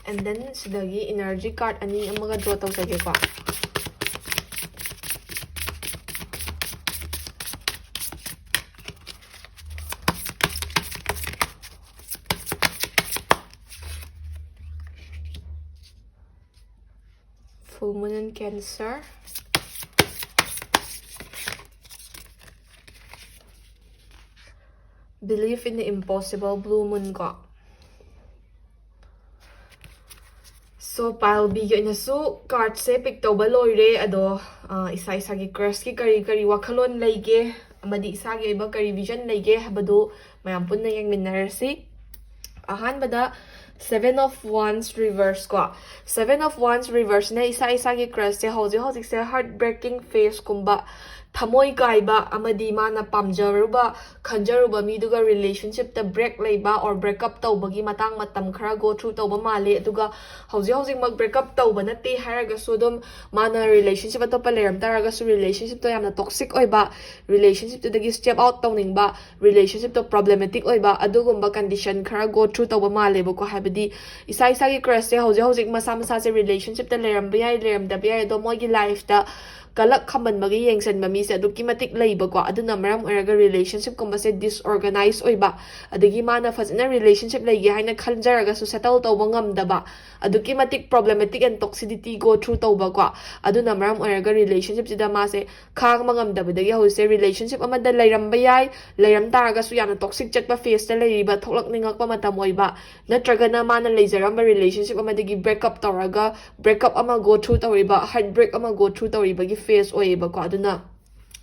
And then ꯁꯤꯗꯒꯤ ꯏꯅꯔꯖꯤ ꯀꯥꯔꯠ ꯑꯅꯤ ꯑꯃꯒ ꯗ꯭ꯔꯣ ꯇꯧꯖꯒꯦꯀꯣ꯫ Full moon and Cancer. Believe in the impossible, blue moon ꯀꯣ. So, pile B ꯒꯤ ꯑꯣꯏꯅꯁꯨ card ꯁꯦ pick ꯇꯧꯕ ꯂꯣꯏꯔꯦ꯫ ꯑꯗꯣ, ꯑ, ꯏꯁꯥ ꯏꯁꯥꯒꯤ crush ꯀꯤ ꯀꯔꯤ ꯀꯔꯤ ꯋꯥꯈꯜꯂꯣꯟ ꯂꯩꯒꯦ ꯑꯃꯗꯤ ꯏꯁꯥꯒꯤ ꯑꯣꯏꯕ ꯀꯔꯤ vision ꯂꯩꯒꯦ ꯍꯥꯏꯕꯗꯨ ꯃꯌꯥꯝ ꯄꯨꯟꯅ ꯌꯦꯡꯃꯤꯟꯅꯔꯁꯤ꯫ ꯑꯍꯥꯟꯕꯗ, Seven of Wands reverse ꯀꯣ꯫ Seven of Wands reverse ꯅ ꯏꯁꯥ ꯏꯁꯥꯒꯤ crush ꯁꯦ ꯍꯧꯖꯤꯛ ꯍꯧꯖꯤꯛꯁꯦ heart breaking phase ꯀꯨꯝꯕ, ꯊꯃꯣꯏ ꯀꯥꯏꯕ ꯑꯃꯗꯤ ꯃꯥꯅ ꯄꯥꯝꯖꯔꯨꯕ, ꯈꯟꯖꯔꯨꯕ ꯃꯤꯗꯨꯒ relationship ꯇ break ꯂꯩꯕ or break up ꯇꯧꯕꯒꯤ ꯃꯇꯥꯡ ꯃꯇꯝ ꯈꯔ go through ꯇꯧꯕ ꯃꯥꯜꯂꯦ꯫ ꯑꯗꯨꯒ ꯍꯧꯖꯤꯛ ꯍꯧꯖꯤꯛꯃꯛ break up ꯇꯧꯕ ꯅꯠꯇꯦ ꯍꯥꯏꯔꯒꯁꯨ, ꯑꯗꯨꯝ ꯃꯥꯅ relationship ꯑꯇꯣꯞꯄ ꯂꯩꯔꯝ ꯇꯥꯔꯒꯁꯨ, relationship ꯇꯣ ꯌꯥꯝꯅ toxic ꯑꯣꯏꯕ, relationship ꯇꯨꯗꯒꯤ step out ꯇꯧꯅꯤꯡꯕ, relationship ꯇꯣ problematic ꯑꯣꯏꯕ, ꯑꯗꯨꯒꯨꯝꯕ condition ꯈꯔ go through ꯇꯧꯕ ꯃꯥꯜꯂꯦꯕꯀꯣ꯫ ꯍꯥꯏꯕꯗꯤ, ꯏꯁꯥ ꯏꯁꯥꯒꯤ crush ꯁꯦ ꯍꯧꯖꯤꯛ ꯍꯧꯖꯤꯛ ꯃꯁꯥ ꯃꯁꯥꯁꯦ relationship ꯇ ꯂꯩꯔꯝꯕ ꯌꯥꯏ, ꯂꯩꯔꯝꯗꯕ ꯌꯥꯏ, ꯑꯗꯣ ꯃꯣꯏꯒꯤ life ꯇ ꯀꯂꯛ ꯈꯝꯕꯟꯕꯒꯤ ꯌꯦꯡꯁꯤꯟꯕ ꯃꯤꯁꯦ ꯑꯗꯨꯛꯀꯤ ꯃꯇꯤꯛ ꯂꯩꯕꯀꯣ꯫ ꯑꯗꯨꯅ ꯃꯔꯝ ꯑꯣꯏꯔꯒ relationship ꯀꯨꯝꯕꯁꯦ disorganize ꯑꯣꯏꯕ, ꯑꯗꯒꯤ ꯃꯥꯅ ꯐꯖꯅ relationship ꯂꯩꯒꯦ ꯍꯥꯏꯅ ꯈꯟꯖꯔꯒꯁꯨ settle ꯇꯧꯕ ꯉꯝꯗꯕ, ꯑꯗꯨꯛꯀꯤ ꯃꯇꯤꯛ problematic and toxicity go through ꯇꯧꯕꯀꯣ꯫ ꯑꯗꯨꯅ ꯃꯔꯝ ꯑꯣꯏꯔꯒ relationship ꯁꯤꯗ ꯃꯥꯁꯦ ꯈꯥꯡꯕ ꯉꯝꯗꯕꯗꯒꯤ ꯍꯧꯖꯤꯛꯁꯦ relationship ꯑꯃꯗ ꯂꯩꯔꯝꯕ ꯌꯥꯏ, ꯂꯩꯔꯝ ꯇꯥꯔꯒꯁꯨ ꯌꯥꯝꯅ toxic ꯆꯠꯄ phase ꯇ ꯂꯩꯔꯤꯕ, ꯊꯣꯛꯂꯛꯅꯤꯡꯉꯛꯄ ꯃꯇꯝ ꯑꯣꯏꯕ, ꯅꯠꯇ꯭ꯔꯒꯅ ꯃꯥꯅ ꯂꯩꯖꯔꯝꯕ relationship ꯑꯃꯗꯒꯤ break up ꯇꯧꯔꯒ break up ꯑꯃ go through ꯇꯧꯔꯤꯕ, heart break ꯑꯃ go through ꯇꯧꯔꯤꯕꯒꯤ phase ꯑꯣꯏꯌꯦꯕꯀꯣ꯫ ꯑꯗꯨꯅ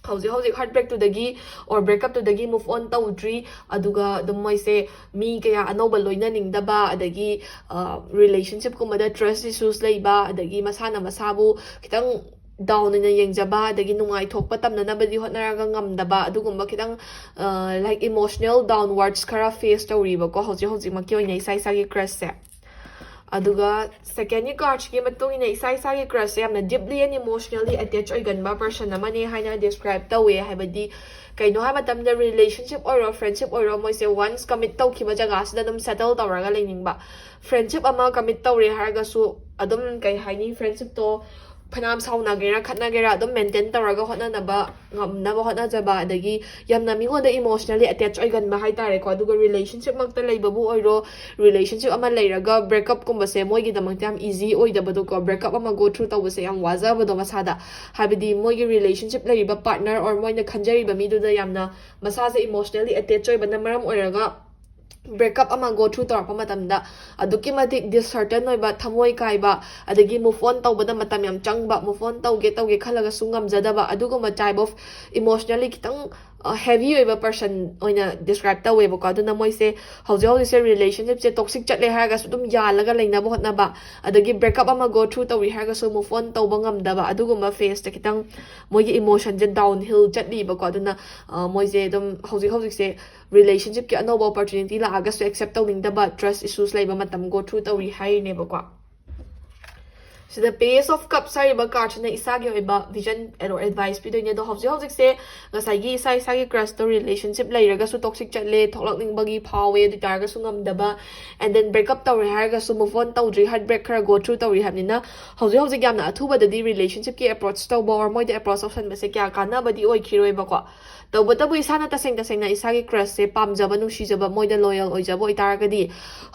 ꯍꯧꯖꯤꯛ ꯍꯧꯖꯤꯛ heart break ꯇꯨꯗꯒꯤ or break up ꯇꯨꯗꯒꯤ move on ꯇꯧꯗ꯭ꯔꯤ꯫ ꯑꯗꯨꯒ ꯑꯗꯨꯝ ꯃꯣꯏꯁꯦ ꯃꯤ ꯀꯌꯥ ꯑꯅꯧꯕ ꯂꯣꯏꯅꯅꯤꯡꯗꯕ, ꯑꯗꯒꯤ, ꯑ, relationship ꯀꯨꯝꯕꯗ trust issues ꯂꯩꯕ, ꯑꯗꯒꯤ ꯃꯁꯥꯅ ꯃꯁꯥꯕꯨ ꯈꯤꯇꯪ down ꯑꯣꯏꯅ ꯌꯦꯡꯖꯕ, ꯑꯗꯒꯤ ꯅꯨꯡꯉꯥꯏꯊꯣꯛꯄ ꯇꯝꯅꯅꯕꯗꯤ ꯍꯣꯠꯅꯔꯒ ꯉꯝꯗꯕ, ꯑꯗꯨꯒꯨꯝꯕ ꯈꯤꯇꯪ, ꯑ, like, emotional downwards ꯈꯔ face ꯇꯧꯔꯤꯕꯀꯣ ꯍꯧꯖꯤꯛ ꯍꯧꯖꯤꯛꯃꯛꯀꯤ ꯑꯣꯏꯅ ꯏꯁꯥ ꯏꯁꯥꯒꯤ crush ꯁꯦ꯫ ꯑꯗꯨꯒ second ꯒꯤ card ꯁꯤꯒꯤ ꯃꯇꯨꯡ ꯏꯟꯅ ꯏꯁꯥ ꯏꯁꯥꯒꯤ crush ꯁꯦ ꯌꯥꯝꯅ deeply and emotionally attached ꯑꯣꯏꯒꯟꯕ person ꯑꯃꯅꯦ ꯍꯥꯏꯅ describe ꯇꯧꯋꯦ꯫ ꯍꯥꯏꯕꯗꯤ, ꯀꯩꯅꯣ ꯍꯥꯏꯕ ꯃꯇꯝꯗ, relationship ꯑꯣꯏꯔꯣ, friendship ꯑꯣꯏꯔꯣ, ꯃꯣꯏꯁꯦ once commit ꯇꯧꯈꯤꯕ ꯖꯒꯥꯁꯤꯗ ꯑꯗꯨꯝ settle ꯇꯧꯔꯒ ꯂꯩꯅꯤꯡꯕ꯫ Friendship ꯑꯃ commit ꯇꯧꯔꯦ ꯍꯥꯏꯔꯒꯁꯨ ꯑꯗꯨꯝ, ꯀꯩ ꯍꯥꯏꯅꯤ, friendship ꯇꯣ ꯐꯅꯌꯥꯝ ꯁꯥꯎꯅꯒꯦꯔꯥ ꯈꯠꯅꯒꯦꯔꯥ ꯑꯗꯨꯝ ꯃꯦꯟꯇꯦꯟ ꯇꯧꯔꯒ ꯍꯣꯠꯅꯅꯕ ꯉꯝꯅꯕ ꯍꯣꯠꯅꯖꯕ, ꯑꯗꯒꯤ ꯌꯥꯝꯅ ꯃꯤꯉꯣꯟꯗ ꯏꯃꯣꯁꯅꯦꯜꯂꯤ ꯑꯦꯇꯦꯆ ꯑꯣꯏꯒꯟꯕ ꯍꯥꯏꯇꯥꯔꯦꯀꯣ꯫ ꯑꯗꯨꯒ ꯔꯤꯂꯦꯁꯟꯁꯤꯞꯃꯛꯇ ꯂꯩꯕꯕꯨ ꯑꯣꯏꯔꯣ, ꯔꯤꯂꯦꯁꯟꯁꯤꯞ ꯑꯃ ꯂꯩꯔꯒ ꯕ꯭ꯔꯦꯛꯀꯞꯀꯨꯝꯕꯁꯦ ꯃꯣꯏꯒꯤꯗꯃꯛꯇ ꯌꯥꯝ ꯏꯖꯤ ꯑꯣꯏꯗꯕꯗꯣꯀꯣ꯫ ꯕ꯭ꯔꯦꯛꯀꯞ ꯑꯃ ꯒꯣ ꯊ꯭ꯔꯨ ꯇꯧꯕꯁꯦ ꯌꯥꯝ ꯋꯥꯖꯕꯗꯣ ꯃꯁꯥꯗ, ꯍꯥꯏꯕꯗꯤ ꯃꯣꯏꯒꯤ ꯔꯤꯂꯦꯁꯟꯁꯤꯞ ꯂꯩꯔꯤꯕ ꯄꯥꯔꯠꯅꯔ ꯑꯣꯔ ꯃꯣꯏꯅ ꯈꯟꯖꯔꯤꯕ ꯃꯤꯗꯨꯗ ꯌꯥꯝꯅ ꯃꯁꯥꯁꯦ ꯏꯃꯣꯁꯅꯦꯜꯂꯤ ꯑꯦꯇꯦꯆ ꯑꯣꯏꯕꯅ ꯃꯔꯝ ꯑꯣꯏꯔꯒ ꯕ꯭ꯔꯦꯛꯀꯞ ꯑꯃ ꯒꯣ ꯊ꯭ꯔꯨ ꯇꯧꯔꯛꯄ ꯃꯇꯝꯗ ꯑꯗꯨꯛꯀꯤ ꯃꯇꯤꯛ ꯗꯤꯁꯍꯥꯔꯇꯟ ꯑꯣꯏꯕ, ꯊꯃꯣꯏ ꯀꯥꯏꯕ, ꯑꯗꯒꯤ ꯃꯨꯚ ꯑꯣꯟ ꯇꯧꯕꯗ ꯃꯇꯝ ꯌꯥꯝ ꯆꯪꯕ, ꯃꯨꯚ ꯑꯣꯟ ꯇꯧꯒꯦ ꯇꯧꯒꯦ ꯈꯜꯂꯒꯁꯨ ꯉꯝꯖꯗꯕ, ꯑꯗꯨꯒꯨꯝꯕ ꯇꯥꯏꯞ ꯑꯣꯐ ꯏꯃꯣꯁꯅꯦꯜꯂꯤ ꯈꯤꯇꯪ ꯍꯦꯚꯤ ꯑꯣꯏꯕ ꯄꯔꯁꯟ ꯑꯣꯏꯅ ꯗꯤꯁꯀ꯭ꯔꯥꯏꯕ ꯇꯧꯋꯦꯕꯀꯣ꯫ ꯑꯗꯨꯅ ꯃꯣꯏꯁꯦ ꯍꯧꯖꯤꯛ ꯍꯧꯖꯤꯛꯁꯦ ꯔꯤꯂꯦꯁꯟꯁꯤꯞꯁꯦ ꯇꯣꯛꯁꯤꯛ ꯆꯠꯂꯦ ꯍꯥꯏꯔꯒꯁꯨ ꯑꯗꯨꯝ ꯌꯥꯜꯂꯒ ꯂꯩꯅꯕ ꯍꯣꯠꯅꯕ, ꯑꯗꯒꯤ ꯕ꯭ꯔꯦꯛꯀꯞ ꯑꯃ ꯒꯣ ꯊ꯭ꯔꯨ ꯇꯧꯔꯤ ꯍꯥꯏꯔꯒꯁꯨ ꯃꯨꯚ ꯑꯣꯟ ꯇꯧꯕ ꯉꯝꯗꯕ, ꯑꯗꯨꯒꯨꯝꯕ ꯐꯦꯁꯇ ꯈꯤꯇꯪ ꯃꯣꯏꯒꯤ ꯏꯃꯣꯁꯟꯁꯦ ꯗꯥꯎꯟ ꯍꯤꯜ ꯆꯠꯂꯤꯕꯀꯣ꯫ ꯑꯗꯨꯅ ꯃꯣꯏꯁꯦ ꯑꯗꯨꯝ ꯍꯧꯖꯤꯛ ꯍꯧꯖꯤꯛꯁꯦ ꯔꯤꯂꯦꯁꯟꯁꯤꯞꯀꯤ ꯑꯅꯧꯕ ꯑꯣꯄꯣꯔꯆꯨꯅꯤꯇꯤ ꯂꯥꯛꯑꯒꯁꯨ ꯑꯦꯛꯁꯦꯞ ꯇꯧꯅꯤꯡꯗꯕ, ꯇ꯭ꯔꯁ ꯏꯁꯨꯁ ꯂꯩꯕ ꯃꯇꯝ ꯒꯣ ꯊ꯭ꯔꯨ ꯇꯧꯔꯤ ꯍꯥꯏꯔꯤꯅꯦꯕꯀꯣ꯫ ꯁꯤꯗ ꯄꯦꯖ ꯑꯣꯐ ꯀꯞꯁ ꯍꯥꯏꯔꯤꯕ ꯀꯥꯔꯠꯁꯤꯅ ꯏꯁꯥꯒꯤ ꯑꯣꯏꯕ ꯚꯤꯖꯟ ꯑꯦꯗꯚꯥꯏꯁ ꯄꯤꯗꯣꯏꯅꯦ꯫ ꯑꯗꯣ ꯍꯧꯖꯤꯛ ꯍꯧꯖꯤꯛꯁꯦ ꯉꯁꯥꯏꯒꯤ ꯏꯁꯥ ꯏꯁꯥꯒꯤ ꯀ꯭ꯔꯁꯇꯣ ꯔꯤꯂꯦꯁꯟꯁꯤꯞ ꯂꯩꯔꯒꯁꯨ ꯇꯣꯛꯁꯤꯛ ꯆꯠꯂꯦ, ꯊꯣꯛꯂꯛꯅꯤꯡꯕꯒꯤ ꯐꯥꯎꯋꯦ, ꯑꯗꯨ ꯑꯣꯏꯇꯥꯔꯒꯁꯨ ꯉꯝꯗꯕ, ꯑꯦꯟ ꯗꯦꯟ ꯕ꯭ꯔꯦꯛꯀꯞ ꯇꯧꯔꯦ ꯍꯥꯏꯔꯒꯁꯨ ꯃꯨꯚ ꯑꯣꯟ ꯇꯧꯗ꯭ꯔꯤ, ꯍꯥꯔꯠ ꯕ꯭ꯔꯦꯛ ꯈꯔ ꯒꯣ ꯊ꯭ꯔꯨ ꯇꯧꯔꯤ ꯍꯥꯏꯕꯅꯤꯅ ꯍꯧꯖꯤꯛ ꯍꯧꯖꯤꯛ ꯌꯥꯝꯅ ꯑꯊꯨꯕꯗꯗꯤ ꯔꯤꯂꯦꯁꯟꯁꯤꯞꯀꯤ ꯑꯦꯄ꯭ꯔꯣꯆ ꯇꯧꯕ ꯑꯣꯔ ꯃꯣꯏꯗ ꯑꯦꯄ꯭ꯔꯣꯆ ꯇꯧꯁꯟꯕꯁꯦ ꯀꯌꯥ ꯀꯥꯟꯅꯕꯗꯤ ꯑꯣꯏꯈꯤꯔꯣꯏꯕꯀꯣ꯫ ꯇꯧꯕꯇꯕꯨ ꯏꯁꯥꯅ ꯇꯁꯦꯡ ꯇꯁꯦꯡꯅ ꯏꯁꯥꯒꯤ ꯀ꯭ꯔꯁꯁꯦ ꯄꯥꯝꯖꯕ, ꯅꯨꯡꯁꯤꯖꯕ, ꯃꯣꯏꯗ ꯂꯣꯌꯦꯜ ꯑꯣꯏꯖꯕ ꯑꯣꯏꯇꯥꯔꯒꯗꯤ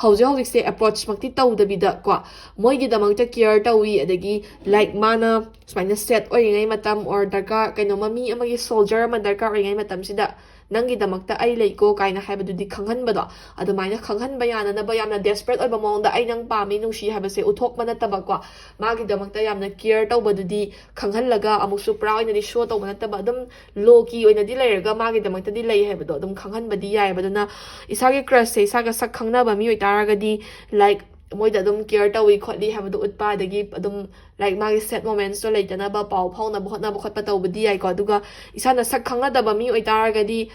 ꯍꯧꯖꯤꯛ ꯍꯧꯖꯤꯛꯁꯦ ꯑꯦꯄ꯭ꯔꯣꯆꯃꯛꯇꯤ ꯇꯧꯗꯕꯤꯗꯀꯣ, ꯃꯣꯏꯒꯤꯗꯃꯛꯇ ꯀꯤꯌꯔ ꯇꯧꯏ, ꯑꯗꯒꯤ ꯂꯥꯏꯛ ꯃꯥꯅ ꯁꯨꯃꯥꯏꯅ ꯁꯦꯠ ꯑꯣꯏꯔꯤꯉꯩ ꯃꯇꯝ ꯑꯣꯔ ꯗꯔꯀꯥꯔ ꯀꯩꯅꯣꯝꯃ ꯃꯤ ꯑꯃꯒꯤ ꯁꯣꯜꯖꯔ ꯑꯃ ꯗꯔꯀꯥꯔ ꯑꯣꯏꯔꯤꯉꯩ ꯃꯇꯝꯁꯤꯗ ꯅꯪꯒꯤꯗꯃꯛꯇ ꯑꯩ ꯂꯩꯀꯣ ꯀꯥꯏꯅ ꯍꯥꯏꯕꯗꯨꯗꯤ ꯈꯪꯍꯟꯕꯗꯣ, ꯑꯗꯨꯃꯥꯏꯅ ꯈꯪꯍꯟꯕ ꯌꯥꯅꯅꯕ ꯌꯥꯝꯅ ꯗꯦꯁꯄꯔꯦꯠ ꯑꯣꯏꯕ ꯃꯑꯣꯡꯗ "ꯑꯩ ꯅꯪ ꯄꯥꯝꯃꯤ, ꯅꯨꯡꯁꯤ" ꯍꯥꯏꯕꯁꯦ ꯎꯠꯊꯣꯛꯄ ꯅꯠꯇꯕꯀꯣ, ꯃꯥꯒꯤꯗꯃꯛꯇ ꯌꯥꯝꯅ ꯀꯤꯌꯔ ꯇꯧꯕꯗꯨꯗꯤ ꯈꯪꯍꯜꯂꯒ ꯑꯃꯨꯛꯁꯨ ꯄꯨꯔꯥ ꯑꯣꯏꯅꯗꯤ ꯁꯣ ꯇꯧꯕ ꯅꯠꯇꯕ, ꯑꯗꯨꯝ ꯂꯣ ꯀꯤ ꯑꯣꯏꯅꯗꯤ ꯂꯩꯔꯒ ꯃꯥꯒꯤꯗꯃꯛꯇꯗꯤ ꯂꯩ ꯍꯥꯏꯕꯗꯣ ꯑꯗꯨꯝ ꯈꯪꯍꯟꯕꯗꯤ ꯌꯥꯏꯑꯕ꯫ ꯑꯗꯨꯅ ꯏꯁꯥꯒꯤ ꯀ꯭ꯔꯁꯁꯦ ꯏꯁꯥꯒ ꯁꯛ ꯈꯪꯅꯕ ꯃꯤ ꯑꯣꯏꯇꯥꯔꯒꯗꯤ ꯂꯥꯏꯛ ꯃꯣꯏꯗ ꯑꯗꯨꯝ ꯀꯤꯌꯔ ꯇꯧꯏ ꯈꯣꯠꯂꯤ ꯍꯥꯏꯕꯗꯣ ꯎꯠꯄ, ꯑꯗꯒꯤ ꯑꯗꯨꯝ ꯂꯥꯏꯛ ꯃꯥꯒꯤ ꯁꯦꯠ ꯃꯣꯃꯦꯟꯁꯇꯣ ꯂꯩꯇꯅꯕ ꯄꯥꯎ ꯐꯥꯎꯅꯕ ꯍꯣꯠꯅꯕ ꯈꯣꯠꯄ ꯇꯧꯕꯗꯤ ꯌꯥꯏꯀꯣ꯫ ꯑꯗꯨꯒ ꯏꯁꯥꯅ ꯁꯛ ꯈꯪꯅꯗꯕ ꯃꯤ ꯑꯣꯏꯇꯥꯔꯒꯗꯤ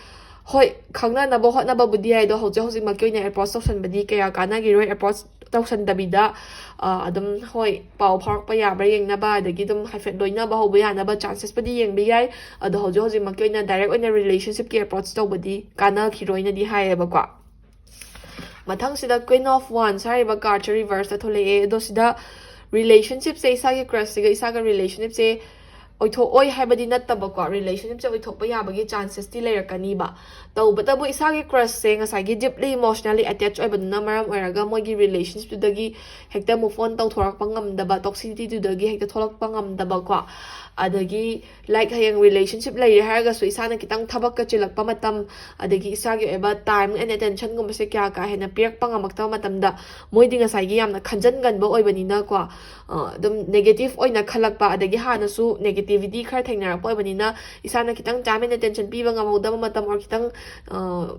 ꯍꯣꯏ, ꯈꯪꯅꯅꯕ ꯍꯣꯠꯅꯕꯕꯨꯗꯤ ꯌꯥꯏ, ꯑꯗꯣ ꯍꯧꯖꯤꯛ ꯍꯧꯖꯤꯛꯃꯛꯀꯤ ꯑꯣꯏꯅ ꯑꯦꯄ꯭ꯔꯣꯆ ꯇꯧꯁꯟꯕꯗꯤ ꯀꯌꯥ ꯀꯥꯟꯅꯈꯤꯔꯣꯏ꯫ ꯑꯦꯄ꯭ꯔꯣꯆ ꯇꯧꯁꯟꯗꯕꯤꯗ ꯑ, ꯑꯗꯨꯝ ꯍꯣꯏ ꯄꯥꯎ ꯐꯥꯎꯔꯛꯄ ꯌꯥꯕ꯭ꯔꯥ ꯌꯦꯡꯅꯕ, ꯑꯗꯒꯤ ꯑꯗꯨꯝ ꯍꯥꯏꯐꯦꯠ ꯂꯣꯏꯅꯕ ꯍꯧꯕ ꯌꯥꯅꯕ ꯆꯥꯟꯁꯦꯁꯄꯨꯗꯤ ꯌꯦꯡꯕ ꯌꯥꯏ꯫ ꯑꯗꯣ ꯍꯧꯖꯤꯛ ꯍꯧꯖꯤꯛꯃꯛꯀꯤ ꯑꯣꯏꯅ ꯗꯥꯏꯔꯦꯛ ꯑꯣꯏꯅ ꯔꯤꯂꯦꯁꯟꯁꯤꯞꯀꯤ ꯑꯦꯄ꯭ꯔꯣꯆ ꯇꯧꯕꯗꯤ ꯀꯥꯟꯅꯈꯤꯔꯣꯏꯅꯗꯤ ꯍꯥꯏꯌꯦꯕꯀꯣ꯫ ꯃꯊꯪꯁꯤꯗ Queen of Wands ꯍꯥꯏꯔꯤꯕ ꯀꯥꯔꯠꯁꯦ ꯔꯤꯚꯔꯁꯇ ꯊꯣꯛꯂꯛꯑꯦ꯫ ꯑꯗꯣ ꯁꯤꯗ ꯔꯤꯂꯦꯁꯟꯁꯤꯞꯁꯦ, ꯏꯁꯥꯒꯤ ꯀ꯭ꯔꯁꯁꯤꯒ ꯏꯁꯥꯒ ꯔꯤꯂꯦꯁꯟꯁꯤꯞꯁꯦ ꯑꯣꯏꯊꯣꯛꯑꯣꯏ ꯍꯥꯏꯕꯗꯤ ꯅꯠꯇꯕꯀꯣ, ꯔꯤꯂꯦꯁꯟꯁꯤꯞꯁꯦ ꯑꯣꯏꯊꯣꯛꯄ ꯌꯥꯕꯒꯤ ꯆꯥꯟꯁꯦꯁꯇꯤ ꯂꯩꯔꯛꯀꯅꯤꯕ꯫ ꯇꯧꯕꯇꯕꯨ ꯏꯁꯥꯒꯤ ꯀ꯭ꯔꯁꯁꯦ ꯉꯁꯥꯏꯒꯤ ꯗꯤꯞꯂꯤ ꯏꯃꯣꯁꯅꯦꯜꯂꯤ ꯑꯦꯇꯦꯆ ꯑꯣꯏꯕꯗꯨꯅ ꯃꯔꯝ ꯑꯣꯏꯔꯒ ꯃꯣꯏꯒꯤ ꯔꯤꯂꯦꯁꯟꯁꯤꯞꯇꯨꯗꯒꯤ ꯍꯦꯛꯇ ꯃꯨꯐ ꯑꯣꯟ ꯇꯧꯊꯣꯔꯛꯄ ꯉꯝꯗꯕ, ꯇꯣꯛꯁꯤꯁꯤꯇꯤꯗꯨꯗꯒꯤ ꯍꯦꯛꯇ ꯊꯣꯛꯂꯛꯄ ꯉꯝꯗꯕꯀꯣ꯫ ꯑꯗꯒꯤ ꯂꯥꯏꯛ ꯍꯌꯦꯡ ꯔꯤꯂꯦꯁꯟꯁꯤꯞ ꯂꯩꯔꯦ ꯍꯥꯏꯔꯒꯁꯨ ꯏꯁꯥꯅ ꯈꯤꯇꯪ ꯊꯕꯛꯀ ꯆꯤꯜꯂꯛꯄ ꯃꯇꯝ, ꯑꯗꯒꯤ ꯏꯁꯥꯒꯤ ꯑꯣꯏꯕ ꯇꯥꯏꯝ ꯑꯦꯟ ꯑꯦꯇꯦꯟꯁꯟꯒꯨꯝꯕꯁꯦ ꯀꯌꯥ ꯀꯥ ꯍꯦꯟꯅ ꯄꯤꯔꯛꯄ ꯉꯝꯃꯛꯇꯕ ꯃꯇꯝꯗ, ꯃꯣꯏꯗꯤ ꯉꯁꯥꯏꯒꯤ ꯌꯥꯝꯅ ꯈꯟꯖꯟꯒꯟꯕ ꯑꯣꯏꯕꯅꯤꯅꯀꯣ, ꯑ, ꯑꯗꯨꯝ ꯅꯦꯒꯦꯇꯤꯞ ꯑꯣꯏꯅ ꯈꯜꯂꯛꯄ, ꯑꯗꯒꯤ ꯍꯥꯟꯅꯁꯨ ꯅꯦꯒꯦꯇꯤꯚꯤꯇꯤ ꯈꯔ ꯊꯦꯡꯅꯔꯛꯄ ꯑꯣꯏꯕꯅꯤꯅ ꯏꯁꯥꯅ ꯈꯤꯇꯪ ꯇꯥꯏꯝ ꯑꯦꯟ ꯑꯦꯇꯦꯟꯁꯟ ꯄꯤꯕ ꯉꯝꯍꯧꯗꯕ ꯃꯇꯝ, or ꯈꯤꯇꯪ, ꯑ,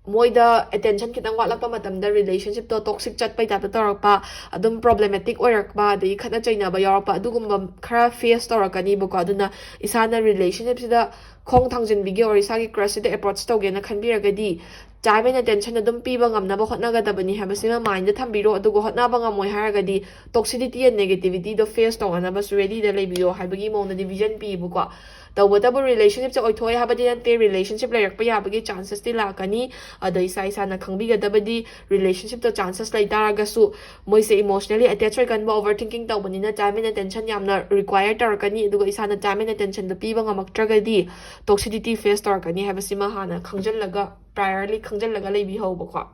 ꯃꯣꯏꯗ ꯑꯦꯇꯦꯟꯁꯟ ꯈꯤꯇꯪ ꯋꯥꯠꯂꯛꯄ ꯃꯇꯝꯗ ꯔꯤꯂꯦꯁꯟꯁꯤꯞꯇꯣ ꯇꯣꯛꯁꯤꯛ ꯆꯠꯄꯩ ꯇꯥꯏꯞꯇ ꯇꯧꯔꯛꯄ, ꯑꯗꯨꯝ ꯄ꯭ꯔꯣꯕ꯭ꯂꯦꯃꯦꯇꯤꯛ ꯑꯣꯏꯔꯛꯄ, ꯑꯗꯒꯤ ꯈꯠꯅ ꯆꯩꯅꯕ ꯌꯥꯎꯔꯛꯄ, ꯑꯗꯨꯒꯨꯝꯕ ꯈꯔ ꯐꯦꯁ ꯇꯧꯔꯛꯀꯅꯤꯕꯀꯣ꯫ ꯑꯗꯨꯅ ꯏꯁꯥꯅ ꯔꯤꯂꯦꯁꯟꯁꯤꯞꯁꯤꯗ ꯈꯣꯡ ꯊꯥꯡꯖꯤꯟꯕꯤꯒꯦ, or ꯏꯁꯥꯒꯤ ꯀ꯭ꯔꯁꯁꯤꯗ ꯑꯦꯄ꯭ꯔꯣꯆ ꯇꯧꯒꯦꯅ ꯈꯟꯕꯤꯔꯒꯗꯤ, ꯇꯥꯏꯝ ꯑꯦꯟ ꯑꯦꯇꯦꯟꯁꯟ ꯑꯗꯨꯝ ꯄꯤꯕ ꯉꯝꯅꯕ ꯍꯣꯠꯅꯒꯗꯕꯅꯤ ꯍꯥꯏꯕꯁꯤꯃ ꯃꯥꯏꯟꯗ ꯊꯝꯕꯤꯔꯣ꯫ ꯑꯗꯨꯒ ꯍꯣꯠꯅꯕ ꯉꯝꯃꯣꯏ ꯍꯥꯏꯔꯒꯗꯤ, ꯇꯣꯛꯁꯤꯁꯤꯇꯤ ꯑꯦꯟ ꯅꯦꯒꯦꯇꯤꯚꯤꯇꯤꯗꯣ ꯐꯦꯁ ꯇꯧꯅꯅꯕꯁꯨ ꯔꯦꯗꯤꯗ ꯂꯩꯕꯤꯌꯣ ꯍꯥꯏꯕꯒꯤ ꯃꯑꯣꯡꯗꯗꯤ ꯚꯤꯖꯟ ꯄꯤꯌꯦꯕꯀꯣ꯫ ꯇꯧꯕꯇꯕꯨ ꯔꯤꯂꯦꯁꯟꯁꯤꯞꯁꯦ ꯑꯣꯏꯊꯣꯛꯑꯦ ꯍꯥꯏꯕꯗꯤ ꯅꯠꯇꯦ, ꯔꯤꯂꯦꯁꯟꯁꯤꯞ ꯂꯩꯔꯛꯄ ꯌꯥꯕꯒꯤ ꯆꯥꯟꯁꯦꯁꯇꯤ ꯂꯥꯛꯀꯅꯤ꯫ ꯑꯗꯣ ꯏꯁꯥ ꯏꯁꯥꯅ ꯈꯪꯕꯤꯒꯗꯕꯗꯤ, ꯔꯤꯂꯦꯁꯟꯁꯤꯞꯇ ꯆꯥꯟꯁꯦꯁ ꯂꯩ ꯇꯥꯔꯒꯁꯨ, ꯃꯣꯏꯁꯦ ꯏꯃꯣꯁꯅꯦꯜꯂꯤ ꯑꯦꯇꯦꯆ ꯑꯣꯏꯒꯟꯕ, ꯑꯣꯚꯔ ꯊꯤꯡꯀꯤꯡ ꯇꯧꯕꯅꯤꯅ ꯇꯥꯏꯝ ꯑꯦꯟ ꯑꯦꯇꯦꯟꯁꯟ ꯌꯥꯝꯅ ꯔꯤꯀ꯭ꯋꯥꯌꯔ ꯇꯧꯔꯛꯀꯅꯤ꯫ ꯑꯗꯨꯒ ꯏꯁꯥꯅ ꯇꯥꯏꯝ ꯑꯦꯟ ꯑꯦꯇꯦꯟꯁꯟꯗꯣ ꯄꯤꯕ ꯉꯝꯃꯛꯇ꯭ꯔꯒꯗꯤ, ꯇꯣꯛꯁꯤꯁꯤꯇꯤ ꯐꯦꯁ ꯇꯧꯔꯛꯀꯅꯤ ꯍꯥꯏꯕꯁꯤꯃ ꯍꯥꯟꯅ ꯈꯪꯖꯤꯜꯂꯒ, ꯄ꯭ꯔꯥꯏꯌꯔꯂꯤ ꯈꯪꯖꯤꯜꯂꯒ ꯂꯩꯕꯤꯍꯧꯕꯀꯣ꯫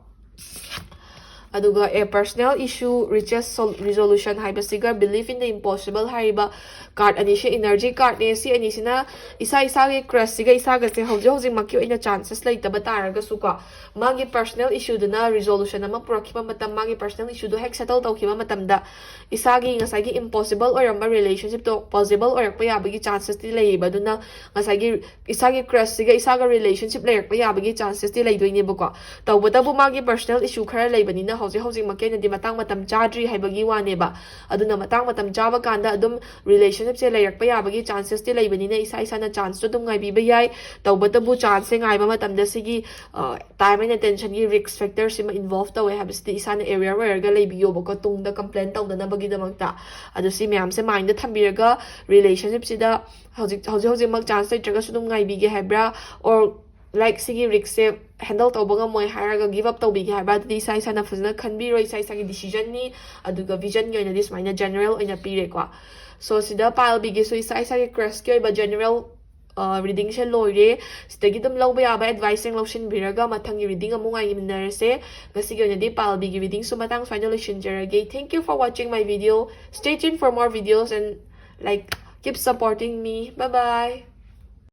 ꯑꯗꯨꯒ a personal issue reaches sol-, resolution ꯍꯥꯏꯕꯁꯤꯒ belief in the impossible ꯍꯥꯏꯔꯤꯕ ꯀꯥꯔꯠ ꯑꯅꯤꯁꯦ ꯏꯅꯔꯖꯤ ꯀꯥꯔꯠꯅꯦ꯫ ꯁꯤ ꯑꯅꯤꯁꯤꯅ ꯏꯁꯥ ꯏꯁꯥꯒꯤ ꯀ꯭ꯔꯁꯁꯤꯒ ꯏꯁꯥꯒꯁꯦ ꯍꯧꯖꯤꯛ ꯍꯧꯖꯤꯛꯃꯛꯀꯤ ꯑꯣꯏꯅ ꯆꯥꯟꯁꯦꯁ ꯂꯩꯇꯕ ꯇꯥꯔꯒꯁꯨꯀꯣ, ꯃꯥꯒꯤ ꯄꯔꯁꯅꯦꯜ ꯏꯁꯨꯗꯨꯅ ꯔꯤꯖꯣꯂꯨꯁꯟ ꯑꯃ ꯄꯨꯔꯛꯈꯤꯕ ꯃꯇꯝ, ꯃꯥꯒꯤ ꯄꯔꯁꯅꯦꯜ ꯏꯁꯨꯗꯣ ꯍꯦꯛ ꯁꯦꯇꯜ ꯇꯧꯈꯤꯕ ꯃꯇꯝꯗ, ꯏꯁꯥꯒꯤ ꯉꯁꯥꯏꯒꯤ ꯏꯝꯄꯣꯁꯤꯕꯜ ꯑꯣꯏꯔꯝꯕ ꯔꯤꯂꯦꯁꯟꯁꯤꯞꯇꯣ ꯄꯣꯁꯤꯕꯜ ꯑꯣꯏꯔꯛꯄ ꯌꯥꯕꯒꯤ ꯆꯥꯟꯁꯦꯁꯇꯤ ꯂꯩꯌꯦꯕ꯫ ꯑꯗꯨꯅ ꯉꯁꯥꯏꯒꯤ ꯏꯁꯥꯒꯤ ꯀ꯭ꯔꯁꯁꯤꯒ ꯏꯁꯥꯒ ꯔꯤꯂꯦꯁꯟꯁꯤꯞ ꯂꯩꯔꯛꯄ ꯌꯥꯕꯒꯤ ꯆꯥꯟꯁꯦꯁꯇꯤ ꯂꯩꯗꯣꯏꯅꯦꯕꯀꯣ꯫ ꯇꯧꯕꯇꯕꯨ ꯃꯥꯒꯤ ꯄꯔꯁꯅꯦꯜ ꯏꯁꯨ ꯈꯔ ꯂꯩꯕꯅꯤꯅ ꯍꯧꯖꯤꯛ ꯍꯧꯖꯤꯛꯃꯛꯀꯤ ꯑꯣꯏꯅꯗꯤ ꯃꯇꯥꯡ ꯃꯇꯝ ꯆꯥꯗ꯭ꯔꯤ ꯍꯥꯏꯕꯒꯤ ꯋꯥꯅꯦꯕ꯫ ꯑꯗꯨꯅ ꯃꯇꯥꯡ ꯃꯇꯝ ꯆꯥꯕ ꯀꯥꯟꯗ ꯑꯗꯨꯝ ꯔꯤꯂꯦꯁꯟꯁꯤꯞꯁꯦ ꯂꯩꯔꯛꯄ ꯌꯥꯕꯒꯤ ꯆꯥꯟꯁꯦꯁꯇꯤ ꯂꯩꯕꯅꯤꯅ ꯏꯁꯥ ꯏꯁꯥꯅ ꯆꯥꯟꯁꯇꯣ ꯑꯗꯨꯝ ꯉꯥꯏꯕꯤꯕ ꯌꯥꯏ꯫ ꯇꯧꯕꯇꯕꯨ ꯆꯥꯟꯁꯁꯦ ꯉꯥꯏꯕ ꯃꯇꯝꯗ ꯁꯤꯒꯤ, ꯑ, ꯇꯥꯏꯝ ꯑꯦꯟ ꯑꯦꯇꯦꯟꯁꯟꯒꯤ ꯔꯤꯁꯛ ꯐꯦꯛꯇꯔꯁꯤꯃ ꯏꯟꯚꯣꯜꯚ ꯇꯧꯋꯦ ꯍꯥꯏꯕꯁꯤꯗꯤ ꯏꯁꯥꯅ ꯑꯦꯋꯦꯌꯔ ꯑꯣꯏꯔꯒ ꯂꯩꯕꯤꯌꯣꯕꯀꯣ, ꯇꯨꯡꯗ ꯀꯝꯄ꯭ꯂꯦꯟ ꯇꯧꯗꯅꯕꯒꯤꯗꯃꯛꯇ꯫ ꯑꯗꯣ ꯁꯤ ꯃꯌꯥꯝꯁꯦ ꯃꯥꯏꯟꯗ ꯊꯝꯕꯤꯔꯒ, ꯔꯤꯂꯦꯁꯟꯁꯤꯞꯁꯤꯗ ꯍꯧꯖꯤꯛ, ꯍꯧꯖꯤꯛ ꯍꯧꯖꯤꯛꯃꯛ ꯆꯥꯟꯁ ꯂꯩꯇ꯭ꯔꯒꯁꯨ ꯑꯗꯨꯝ ꯉꯥꯏꯕꯤꯒꯦ ꯍꯥꯏꯕ꯭ꯔꯥ, or ꯂꯥꯏꯛ ꯁꯤꯒꯤ ꯔꯤꯛꯁꯁꯦ ꯍꯦꯟꯗꯜ ꯇꯧꯕ ꯉꯝꯃꯣꯏ ꯍꯥꯏꯔꯒ ꯒꯤꯞ ꯑꯞ ꯇꯧꯕꯤꯒꯦ ꯍꯥꯏꯕ, ꯑꯗꯨꯗꯤ ꯏꯁꯥ ꯏꯁꯥꯅ ꯐꯖꯅ ꯈꯟꯕꯤꯔꯣ, ꯏꯁꯥ ꯏꯁꯥꯒꯤ ꯗꯤꯁꯤꯖꯟꯅꯤ꯫ ꯑꯗꯨꯒ ꯚꯤꯖꯟꯒꯤ ꯑꯣꯏꯅꯗꯤ ꯁꯨꯃꯥꯏꯅ ꯖꯦꯅꯔꯦꯜ ꯑꯣꯏꯅ ꯄꯤꯔꯦꯀꯣ꯫ ꯁꯣ ꯁꯤꯗ ꯄꯥꯏꯜ ꯕꯤꯒꯤꯁꯨ ꯏꯁꯥ ꯏꯁꯥꯒꯤ ꯀ꯭ꯔꯁꯀꯤ ꯑꯣꯏꯕ ꯖꯦꯅꯔꯦꯜ ꯔꯤꯗꯤꯡꯁꯦ ꯂꯣꯏꯔꯦ꯫ ꯁꯤꯗꯒꯤ ꯑꯗꯨꯝ ꯂꯧꯕ ꯌꯥꯕ ꯑꯦꯗꯚꯥꯏꯁꯁꯤꯡ ꯂꯧꯁꯤꯟꯕꯤꯔꯒ ꯃꯊꯪꯒꯤ ꯔꯤꯗꯤꯡ ꯑꯃꯨꯛ ꯉꯥꯏꯃꯤꯟꯅꯔꯁꯦ꯫ ꯉꯁꯤꯒꯤ ꯑꯣꯏꯅꯗꯤ ꯄꯥꯏꯜ ꯕꯤꯒꯤ ꯔꯤꯗꯤꯡꯁꯨ ꯃꯇꯥꯡ ꯁ꯭ꯋꯥꯏꯗ ꯂꯣꯏꯁꯤꯟꯖꯔꯒꯦ꯫ Thank you for watching my video. Stay tuned for more videos and, like, keep supporting me. Bye bye.